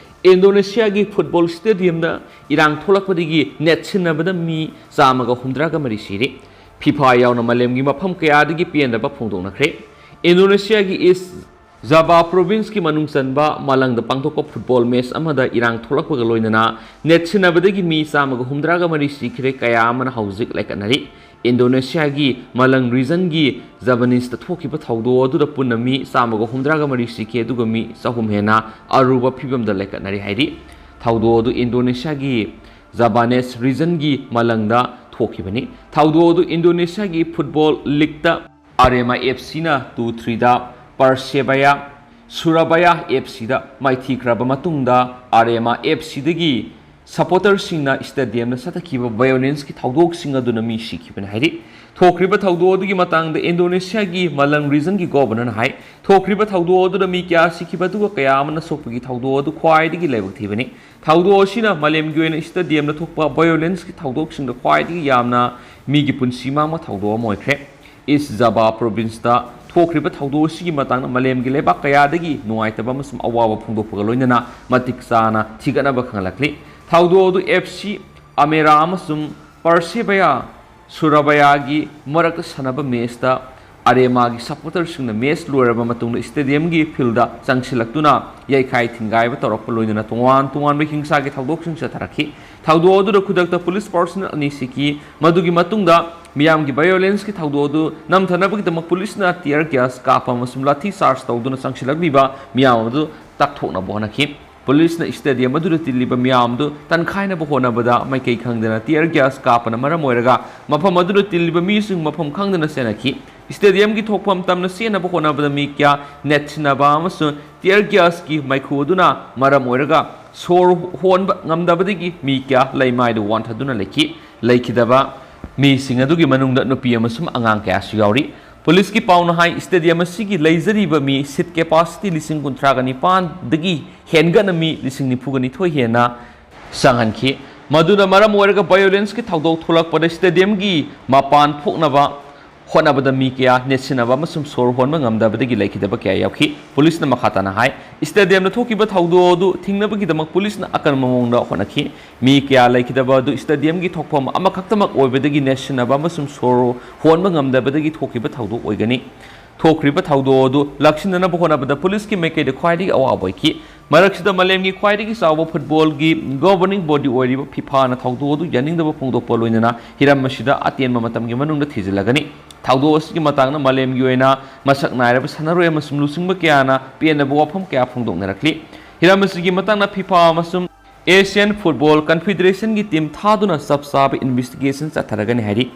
ꯏꯟꯗꯣꯅꯦꯁꯤꯌꯥꯒꯤ ꯐꯨꯠꯕꯣꯜ ꯁ꯭ꯇꯦꯗꯤꯌꯝꯗ ꯏꯔꯥꯡ ꯊꯣꯛꯂꯛꯄꯗꯒꯤ ꯅꯦꯠꯁꯤꯟꯅꯕꯗ ꯃꯤ ꯆꯥꯝꯃꯒ ꯍꯨꯝꯗ꯭ꯔꯥꯒ ꯃꯔꯤ ꯁꯤꯔꯦ꯫ ꯐꯤꯐꯥ ꯌꯥꯎꯅ ꯃꯥꯂꯦꯝꯒꯤ ꯃꯐꯝ ꯀꯌꯥꯗꯒꯤ ꯄꯦꯟꯗꯕ ꯐꯣꯡꯗꯣꯛꯅꯈ꯭ꯔꯦ꯫ ꯏꯟꯗꯣꯅꯦꯁꯤꯌꯥꯒꯤ ꯏꯁ ꯖꯥꯕꯥ ꯄ꯭ꯔꯣꯚꯤꯟꯁꯀꯤ ꯃꯅꯨꯡ ꯆꯟꯕ ꯃꯥꯂꯪꯗ ꯄꯥꯡꯊꯣꯛꯄ ꯐꯨꯠꯕꯣꯜ ꯃꯦꯆ ꯑꯃꯗ ꯏꯔꯥꯡ ꯊꯣꯛꯂꯛꯄꯒ ꯂꯣꯏꯅꯅ ꯅꯦꯠꯁꯤꯟꯅꯕꯗꯒꯤ ꯃꯤ ꯆꯥꯝꯃꯒ ꯍꯨꯝꯗ꯭ꯔꯥꯒ ꯃꯔꯤ ꯁꯤꯈ꯭ꯔꯦ, ꯀꯌꯥ ꯑꯃꯅ ꯍꯧꯖꯤꯛ ꯂꯩꯈꯠꯅꯔꯤ꯫ ꯏꯟꯗꯣꯅꯦꯁꯤꯌꯥꯒꯤ ꯃꯥꯂꯪ ꯔꯤꯖꯟꯒꯤ ꯖꯕꯅꯤꯁꯇ ꯊꯣꯛꯈꯤꯕ ꯊꯧꯗꯣꯛ ꯑꯗꯨꯗ ꯄꯨꯟꯅ ꯃꯤ ꯆꯥꯝꯃꯒ ꯍꯨꯝꯗ꯭ꯔꯥꯒ ꯃꯔꯤ ꯁꯤꯈꯤ, ꯑꯗꯨꯒ ꯃꯤ ꯆꯍꯨꯝ ꯍꯦꯟꯅ ꯑꯔꯨꯕ ꯐꯤꯕꯝꯗ ꯂꯩꯈꯠꯅꯔꯤ ꯍꯥꯏꯔꯤ꯫ ꯊꯧꯗꯣꯛ ꯑꯗꯨ ꯏꯟꯗꯣꯅꯦꯁꯤꯌꯥꯒꯤ ꯖꯕꯥꯅꯦꯁ ꯔꯤꯖꯟꯒꯤ ꯃꯥꯂꯪꯗ ꯊꯣꯛꯈꯤꯕꯅꯤ꯫ ꯊꯧꯗꯣꯛ ꯑꯗꯨ ꯏꯟꯗꯣꯅꯦꯁꯤꯌꯥꯒꯤ ꯐꯨꯠꯕꯣꯜ ꯂꯤꯒꯇ ꯑꯥꯔꯦꯃꯥ ꯑꯦꯐ ꯁꯤꯅ ꯇꯨ ꯊ꯭ꯔꯤꯗ ꯄꯔꯁꯦꯕꯥꯌꯥ ꯁꯨꯔꯥꯕꯥꯌꯥ ꯑꯦꯐ ꯁꯤꯗ ꯃꯥꯏꯊꯤꯈ꯭ꯔꯕ ꯃꯇꯨꯡꯗ, ꯑꯥꯔꯦꯃꯥ ꯑꯦꯐ ꯁꯤꯗꯒꯤ ꯁꯄꯣꯔꯇꯔꯁꯤꯡꯅ ꯁ꯭ꯇꯦꯗꯤꯌꯝꯗ ꯆꯠꯊꯈꯤꯕ ꯚꯥꯏꯑꯣꯂꯦꯟꯁꯀꯤ ꯊꯧꯗꯣꯛꯁꯤꯡ ꯑꯗꯨꯅ ꯃꯤ ꯁꯤꯈꯤꯕꯅꯤ ꯍꯥꯏꯔꯤ꯫ ꯊꯣꯛꯈ꯭ꯔꯤꯕ ꯊꯧꯗꯣꯛ ꯑꯗꯨꯒꯤ ꯃꯇꯥꯡꯗ ꯏꯟꯗꯣꯅꯦꯁꯤꯌꯥꯒꯤ ꯃꯥꯂꯪ ꯔꯤꯖꯟꯒꯤ ꯒꯣꯚꯔꯅꯔꯅ ꯍꯥꯏ, ꯊꯣꯛꯈ꯭ꯔꯤꯕ ꯊꯧꯗꯣꯛ ꯑꯗꯨꯗ ꯃꯤ ꯀꯌꯥ ꯁꯤꯈꯤꯕ ꯑꯗꯨꯒ ꯀꯌꯥ ꯑꯃꯅ ꯁꯣꯛꯄꯒꯤ ꯊꯧꯗꯣꯛ ꯑꯗꯨ ꯈ꯭ꯋꯥꯏꯗꯒꯤ ꯂꯥꯏꯕꯛ ꯊꯤꯕꯅꯤ꯫ ꯊꯧꯗꯣꯛ ꯑꯁꯤꯅ ꯃꯥꯂꯦꯝꯒꯤ ꯑꯣꯏꯅ ꯁ꯭ꯇꯦꯗꯤꯌꯝꯗ ꯊꯣꯛꯄ ꯚꯥꯏꯑꯣꯂꯦꯟꯁꯀꯤ ꯊꯧꯗꯣꯛꯁꯤꯡꯗ ꯈ꯭ꯋꯥꯏꯗꯒꯤ ꯌꯥꯝꯅ ꯃꯤꯒꯤ ꯄꯨꯟꯁꯤ ꯃꯥꯡꯕ ꯊꯧꯗꯣꯛ ꯑꯃ ꯑꯣꯏꯈ꯭ꯔꯦ꯫ ꯏꯁ ꯖꯥꯕꯥ ꯄ꯭ꯔꯣꯚꯤꯟꯁꯇ ꯊꯣꯛꯈ꯭ꯔꯤꯕ ꯊꯧꯗꯣꯛ ꯑꯁꯤꯒꯤ ꯃꯇꯥꯡꯗ ꯃꯥꯂꯦꯝꯒꯤ ꯂꯩꯕꯥꯛ ꯀꯌꯥꯗꯒꯤ ꯅꯨꯡꯉꯥꯏꯇꯕ ꯑꯃꯁꯨꯡ ꯑꯋꯥꯕ ꯐꯣꯡꯗꯣꯛꯄꯒ ꯂꯣꯏꯅꯅ ꯃꯇꯤꯛ ꯆꯥꯅ ꯊꯤꯒꯠꯅꯕ ꯈꯪꯍꯜꯂꯛꯂꯤ꯫ ꯊꯧꯗꯣꯛ ꯑꯗꯨ ꯑꯦꯐ ꯁꯤ ꯑꯃꯦꯔꯥ ꯑꯃꯁꯨꯡ ꯄꯔꯁꯦꯕꯌꯥ ꯁꯨꯔꯥꯕꯌꯥꯒꯤ ꯃꯔꯛꯇ ꯁꯥꯟꯅꯕ ꯃꯦꯆꯇ ꯑꯔꯦꯃꯥꯒꯤ ꯁꯄꯣꯔꯇꯔꯁꯤꯡꯅ ꯃꯦꯆ ꯂꯣꯏꯔꯕ ꯃꯇꯨꯡꯗ ꯁ꯭ꯇꯦꯗꯤꯌꯝꯒꯤ ꯐꯤꯜꯗ ꯆꯪꯁꯤꯜꯂꯛꯇꯨꯅ ꯌꯩꯈꯥꯏ ꯊꯤꯡꯒꯥꯏꯕ ꯇꯧꯔꯛꯄ ꯂꯣꯏꯅꯅ ꯇꯣꯉꯥꯟ ꯇꯣꯉꯥꯟꯕ ꯍꯤꯡꯁꯥꯒꯤ ꯊꯧꯗꯣꯛꯁꯤꯡ ꯆꯠꯊꯔꯛꯈꯤ꯫ ꯊꯧꯗꯣꯛ ꯑꯗꯨꯗ ꯈꯨꯗꯛꯇ ꯄꯨꯂꯤꯁ ꯄꯥꯔꯁꯣꯅꯦꯜ ꯑꯅꯤ ꯁꯤꯈꯤ꯫ ꯃꯗꯨꯒꯤ ꯃꯇꯨꯡꯗ ꯃꯤꯌꯥꯝꯒꯤ ꯚꯥꯏꯑꯣꯂꯦꯟꯁꯀꯤ ꯊꯧꯗꯣꯛ ꯑꯗꯨ ꯅꯝꯊꯅꯕꯒꯤꯗꯃꯛ ꯄꯨꯂꯤꯁꯅ ꯇꯤꯌꯔ ꯒ꯭ꯌꯥꯁ ꯀꯥꯞꯄ ꯑꯃꯁꯨꯡ ꯂꯥꯊꯤ ꯆꯥꯔꯖ ꯇꯧꯗꯨꯅ ꯆꯪꯁꯤꯜꯂꯛꯂꯤꯕ ꯃꯤꯌꯥꯝ ꯑꯗꯨ ꯇꯛꯊꯣꯛꯅꯕ ꯍꯣꯠꯅꯈꯤ꯫ ꯄꯨꯂꯤꯁꯅ ꯁ꯭ꯇꯦꯗꯤꯌꯝ ꯑꯗꯨꯗ ꯇꯤꯜꯂꯤꯕ ꯃꯤꯌꯥꯝ ꯑꯗꯨ ꯇꯟꯈꯥꯏꯅꯕ ꯍꯣꯠꯅꯕꯗ ꯃꯥꯏꯀꯩ ꯈꯪꯗꯅ ꯇꯤꯌꯔ ꯒ꯭ꯌꯥꯁ ꯀꯥꯞꯄꯅ ꯃꯔꯝ ꯑꯣꯏꯔꯒ ꯃꯐꯝ ꯑꯗꯨꯗ ꯇꯤꯜꯂꯤꯕ ꯃꯤꯁꯤꯡ ꯃꯐꯝ ꯈꯪꯗꯅ ꯆꯦꯟꯅꯈꯤ꯫ ꯁ꯭ꯇꯦꯗꯤꯌꯝꯒꯤ ꯊꯣꯛꯐꯝ ꯇꯝꯅ ꯆꯦꯟꯅꯕ ꯍꯣꯠꯅꯕꯗ ꯃꯤ ꯀꯌꯥ ꯅꯦꯠꯁꯤꯟꯅꯕ ꯑꯃꯁꯨꯡ ꯇꯤꯌꯔ ꯒ꯭ꯌꯥꯁꯀꯤ ꯃꯩꯈꯨ ꯑꯗꯨꯅ ꯃꯔꯝ ꯑꯣꯏꯔꯒ ꯁꯣꯔ ꯍꯣꯟꯕ ꯉꯝꯗꯕꯗꯒꯤ ꯃꯤ ꯀꯌꯥ ꯂꯩꯃꯥꯏꯗ ꯋꯥꯟꯊꯗꯨꯅ ꯂꯩꯈꯤ꯫ ꯂꯩꯈꯤꯗꯕ ꯃꯤꯁꯤꯡ ꯑꯗꯨꯒꯤ ꯃꯅꯨꯡꯗ ꯅꯨꯄꯤ ꯑꯃꯁꯨꯡ ꯑꯉꯥꯡ ꯀꯌꯥꯁꯨ ꯌꯥꯎꯔꯤ꯫ ꯄꯨꯂꯤꯁꯀꯤ ꯄꯥꯎꯅ ꯍꯥꯏ, ꯁ꯭ꯇꯦꯗꯤꯌꯝ ꯑꯁꯤꯒꯤ ꯂꯩꯖꯔꯤꯕ ꯃꯤ ꯁꯤꯠ ꯀꯦꯄꯥꯁꯤꯇꯤ ꯂꯤꯁꯤꯡ ꯀꯨꯟꯊ꯭ꯔꯥꯒ ꯅꯤꯄꯥꯟꯗꯒꯤ ꯍꯦꯟꯒꯠꯅ ꯃꯤ ꯂꯤꯁꯤꯡ ꯅꯤꯐꯨꯒ ꯅꯤꯊꯣꯏ ꯍꯦꯟꯅ ꯆꯪꯍꯟꯈꯤ꯫ ꯃꯗꯨꯅ ꯃꯔꯝ ꯑꯣꯏꯔꯒ ꯚꯥꯏꯑꯣꯂꯦꯟꯁꯀꯤ ꯊꯧꯗꯣꯛ ꯊꯣꯛꯂꯛꯄꯗ ꯁ꯭ꯇꯦꯗꯤꯌꯝꯒꯤ ꯃꯄꯥꯟ ꯊꯣꯛꯅꯕ ꯍꯣꯠꯅꯕꯗ ꯃꯤ ꯀꯌꯥ ꯅꯦꯠꯁꯤꯟꯅꯕ ꯑꯃꯁꯨꯡ ꯁꯣꯔ ꯍꯣꯟꯕ ꯉꯝꯗꯕꯗꯒꯤ ꯂꯩꯈꯤꯗꯕ ꯀꯌꯥ ꯌꯥꯎꯈꯤ꯫ ꯄꯨꯂꯤꯁꯅ ꯃꯈꯥ ꯇꯥꯅ ꯍꯥꯏ, ꯁ꯭ꯇꯦꯗꯤꯌꯝꯗ ꯊꯣꯛꯈꯤꯕ ꯊꯧꯗꯣꯛ ꯑꯗꯨ ꯊꯤꯡꯅꯕꯒꯤꯗꯃꯛ ꯄꯨꯂꯤꯁꯅ ꯑꯀꯟꯕ ꯃꯑꯣꯡꯗ ꯍꯣꯠꯅꯈꯤ꯫ ꯃꯤ ꯀꯌꯥ ꯂꯩꯈꯤꯗꯕ ꯑꯗꯨ ꯁ꯭ꯇꯦꯗꯤꯌꯝꯒꯤ ꯊꯣꯛꯐꯝ ꯑꯃꯈꯛꯇꯃꯛ ꯑꯣꯏꯕꯗꯒꯤ ꯅꯦꯠꯁꯤꯟꯅꯕ ꯑꯃꯁꯨꯡ ꯁꯣꯔ ꯍꯣꯟꯕ ꯉꯝꯗꯕꯗꯒꯤ ꯊꯣꯛꯈꯤꯕ ꯊꯧꯗꯣꯛ ꯑꯣꯏꯒꯅꯤ꯫ ꯊꯣꯛꯈ꯭ꯔꯤꯕ ꯊꯧꯗꯣꯛ ꯑꯗꯨ ꯂꯥꯛꯁꯤꯟꯅꯅꯕ ꯍꯣꯠꯅꯕꯗ ꯄꯨꯂꯤꯁꯀꯤ ꯃꯥꯏꯀꯩꯗ ꯈ꯭ꯋꯥꯏꯗꯒꯤ ꯑꯋꯥꯕ ꯑꯣꯏꯈꯤ꯫ ꯃꯔꯛꯁꯤꯗ ꯃꯥꯂꯦꯝꯒꯤ ꯈ꯭ꯋꯥꯏꯗꯒꯤ ꯆꯥꯎꯕ ꯐꯨꯠꯕꯣꯜꯒꯤ ꯒꯣꯚꯔꯅꯤꯡ ꯕꯣꯗꯤ ꯑꯣꯏꯔꯤꯕ ꯐꯤꯐꯥꯅ ꯊꯧꯗꯣꯛ ꯑꯗꯨ ꯌꯥꯅꯤꯡꯗꯕ ꯐꯣꯡꯗꯣꯛꯄ ꯂꯣꯏꯅꯅ ꯍꯤꯔꯝ ꯑꯁꯤꯗ ꯑꯇꯦꯟꯕ ꯃꯇꯝꯒꯤ ꯃꯅꯨꯡꯗ ꯊꯤꯖꯤꯜꯂꯒꯅꯤ꯫ ꯊꯧꯗꯣꯛ ꯑꯁꯤꯒꯤ ꯃꯇꯥꯡꯗ ꯃꯥꯂꯦꯝꯒꯤ ꯑꯣꯏꯅ ꯃꯁꯛ ꯅꯥꯏꯔꯕ ꯁꯥꯟꯅꯔꯣꯏ ꯑꯃꯁꯨꯡ ꯂꯨꯆꯤꯡꯕ ꯀꯌꯥꯅ ꯄꯦꯟꯗꯕ ꯋꯥꯐꯝ ꯀꯌꯥ ꯐꯣꯡꯗꯣꯛꯅꯔꯛꯂꯤ꯫ ꯍꯤꯔꯝ ꯑꯁꯤꯒꯤ ꯃꯇꯥꯡꯗ ꯐꯤꯐꯥ ꯑꯃꯁꯨꯡ ꯑꯦꯁꯤꯌꯥꯟ ꯐꯨꯠꯕꯣꯜ ꯀꯟꯐꯦꯗꯔꯦꯁꯟꯒꯤ ꯇꯤꯝ ꯊꯥꯗꯨꯅ ꯆꯞ ꯆꯥꯕ ꯏꯟꯚꯦꯁꯇꯤꯒꯦꯁꯟ ꯆꯠꯊꯔꯒꯅꯤ ꯍꯥꯏꯔꯤ꯫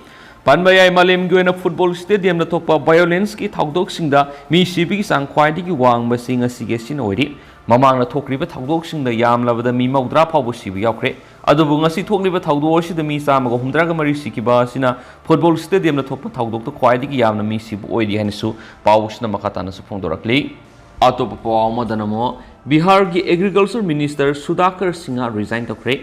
ꯄꯟꯕ ꯌꯥꯏ, ꯃꯥꯂꯦꯝꯒꯤ ꯑꯣꯏꯅ ꯐꯨꯠꯕꯣꯜ ꯁ꯭ꯇꯦꯗꯤꯌꯝꯗ ꯊꯣꯛꯄ ꯚꯥꯏꯑꯣꯂꯦꯟꯁꯀꯤ ꯊꯧꯗꯣꯛꯁꯤꯡꯗ ꯃꯤ ꯁꯤꯕꯒꯤ ꯆꯥꯡ ꯈ꯭ꯋꯥꯏꯗꯒꯤ ꯋꯥꯡꯕꯁꯤ ꯉꯁꯤꯒꯤ ꯑꯁꯤꯅ ꯑꯣꯏꯔꯤ꯫ ꯃꯃꯥꯡꯗ ꯊꯣꯛꯈ꯭ꯔꯤꯕ ꯊꯧꯗꯣꯛꯁꯤꯡꯗ ꯌꯥꯝꯂꯕꯗ ꯃꯤ ꯃꯧꯗ꯭ꯔꯥ ꯐꯥꯎꯕ ꯁꯤꯕ ꯌꯥꯎꯈ꯭ꯔꯦ꯫ ꯑꯗꯨꯕꯨ ꯉꯁꯤ ꯊꯣꯛꯂꯤꯕ ꯊꯧꯗꯣꯛ ꯑꯁꯤꯗ ꯃꯤ ꯆꯥꯝꯃꯒ ꯍꯨꯝꯗ꯭ꯔꯥꯒ ꯃꯔꯤ ꯁꯤꯈꯤꯕ ꯑꯁꯤꯅ ꯐꯨꯠꯕꯣꯜ ꯁ꯭ꯇꯦꯗꯤꯌꯝꯗ ꯊꯣꯛꯄ ꯊꯧꯗꯣꯛꯇ ꯈ꯭ꯋꯥꯏꯗꯒꯤ ꯌꯥꯝꯅ ꯃꯤ ꯁꯤꯕ ꯑꯣꯏꯔꯤ ꯍꯥꯏꯅꯁꯨ ꯄꯥꯎꯁꯤꯅ ꯃꯈꯥ ꯇꯥꯅꯁꯨ ꯐꯣꯡꯗꯣꯔꯛꯂꯤ꯫ ꯑꯇꯣꯞꯄ ꯄꯥꯎ ꯑꯃꯗꯅ ꯑꯃꯨꯛ ꯕꯤꯍꯥꯔꯒꯤ ꯑꯦꯒ꯭ꯔꯤꯀꯜꯆꯔ ꯃꯤꯅꯤꯁꯇꯔ ꯁꯨꯗꯥꯀꯔ ꯁꯤꯡꯍ ꯔꯤꯖꯥꯏꯟ ꯇꯧꯈ꯭ꯔꯦ꯫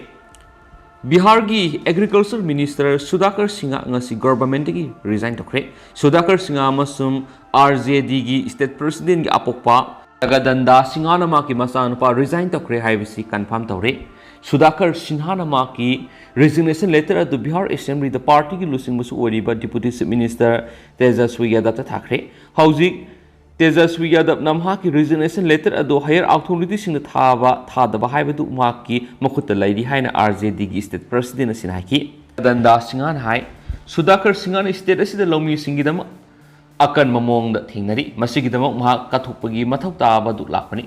ꯕꯤꯍꯥꯔꯒꯤ ꯑꯦꯒ꯭ꯔꯤꯀꯜꯆꯔ ꯃꯤꯅꯤꯁꯇꯔ ꯁꯨꯗꯥꯀꯔ ꯁꯤꯡꯍ ꯉꯁꯤ ꯒꯚꯔꯟꯃꯦꯟꯠꯇꯒꯤ ꯔꯤꯖꯥꯏꯟ ꯇꯧꯈ꯭ꯔꯦ꯫ ꯁꯨꯗꯥꯀꯔ ꯁꯤꯡꯍ ꯑꯃꯁꯨꯡ ꯑꯥꯔ ꯖꯦ ꯗꯤꯒꯤ ꯁ꯭ꯇꯦꯠ ꯄ꯭ꯔꯦꯁꯤꯗꯦꯟꯠꯀꯤ ꯑꯄꯣꯛꯄ ꯖꯒꯗꯟꯗꯥ ꯁꯤꯡꯍꯅ ꯃꯍꯥꯛꯀꯤ ꯃꯆꯥꯅꯨꯄꯥ ꯔꯤꯖꯥꯏꯟ ꯇꯧꯈ꯭ꯔꯦ ꯍꯥꯏꯕꯁꯤ ꯀꯟꯐꯥꯔꯝ ꯇꯧꯔꯦ꯫ ꯁꯨꯗꯥꯀꯔ ꯁꯤꯟꯍꯥꯅ ꯃꯍꯥꯛꯀꯤ resignation letter ꯑꯗꯨ ꯕꯤꯍꯥꯔ ꯑꯦꯁꯦꯝꯕ꯭ꯂꯤꯗ ꯄꯥꯔꯇꯤꯒꯤ ꯂꯨꯆꯤꯡꯕꯁꯨ ꯑꯣꯏꯔꯤꯕ Deputy Chief Minister ꯇꯦꯖꯁ꯭ꯋꯤ ꯌꯥꯗꯕꯇ ꯊꯥꯈ꯭ꯔꯦ꯫ ꯍꯧꯖꯤꯛ ꯇꯦꯖꯁ꯭ꯋꯤ ꯌꯥꯗꯕꯅ ꯃꯍꯥꯛꯀꯤ resignation letter ꯑꯗꯨ higher authorityꯁꯤꯡꯗ ꯊꯥꯕ ꯊꯥꯗꯕ ꯍꯥꯏꯕꯗꯨ ꯃꯍꯥꯛꯀꯤ ꯃꯈꯨꯠꯇ ꯂꯩꯔꯤ ꯍꯥꯏꯅ RJDꯒꯤ state president ꯑꯁꯤꯅ ꯍꯥꯏꯈꯤ꯫ ꯀꯗꯟꯗꯥ ꯁꯤꯡꯍꯅ ꯍꯥꯏ, ꯁꯨꯗꯥꯀꯔ ꯁꯤꯡꯍꯅ state ꯑꯁꯤꯗ ꯂꯧꯃꯤꯁꯤꯡꯒꯤꯗꯃꯛ ꯑꯀꯟꯕ ꯃꯑꯣꯡꯗ ꯊꯦꯡꯅꯔꯤ꯫ ꯃꯁꯤꯒꯤꯗꯃꯛ ꯃꯍꯥꯛ ꯀꯠꯊꯣꯛꯄꯒꯤ ꯃꯊꯧ ꯇꯥꯕ ꯑꯗꯨ ꯂꯥꯛꯄꯅꯤ꯫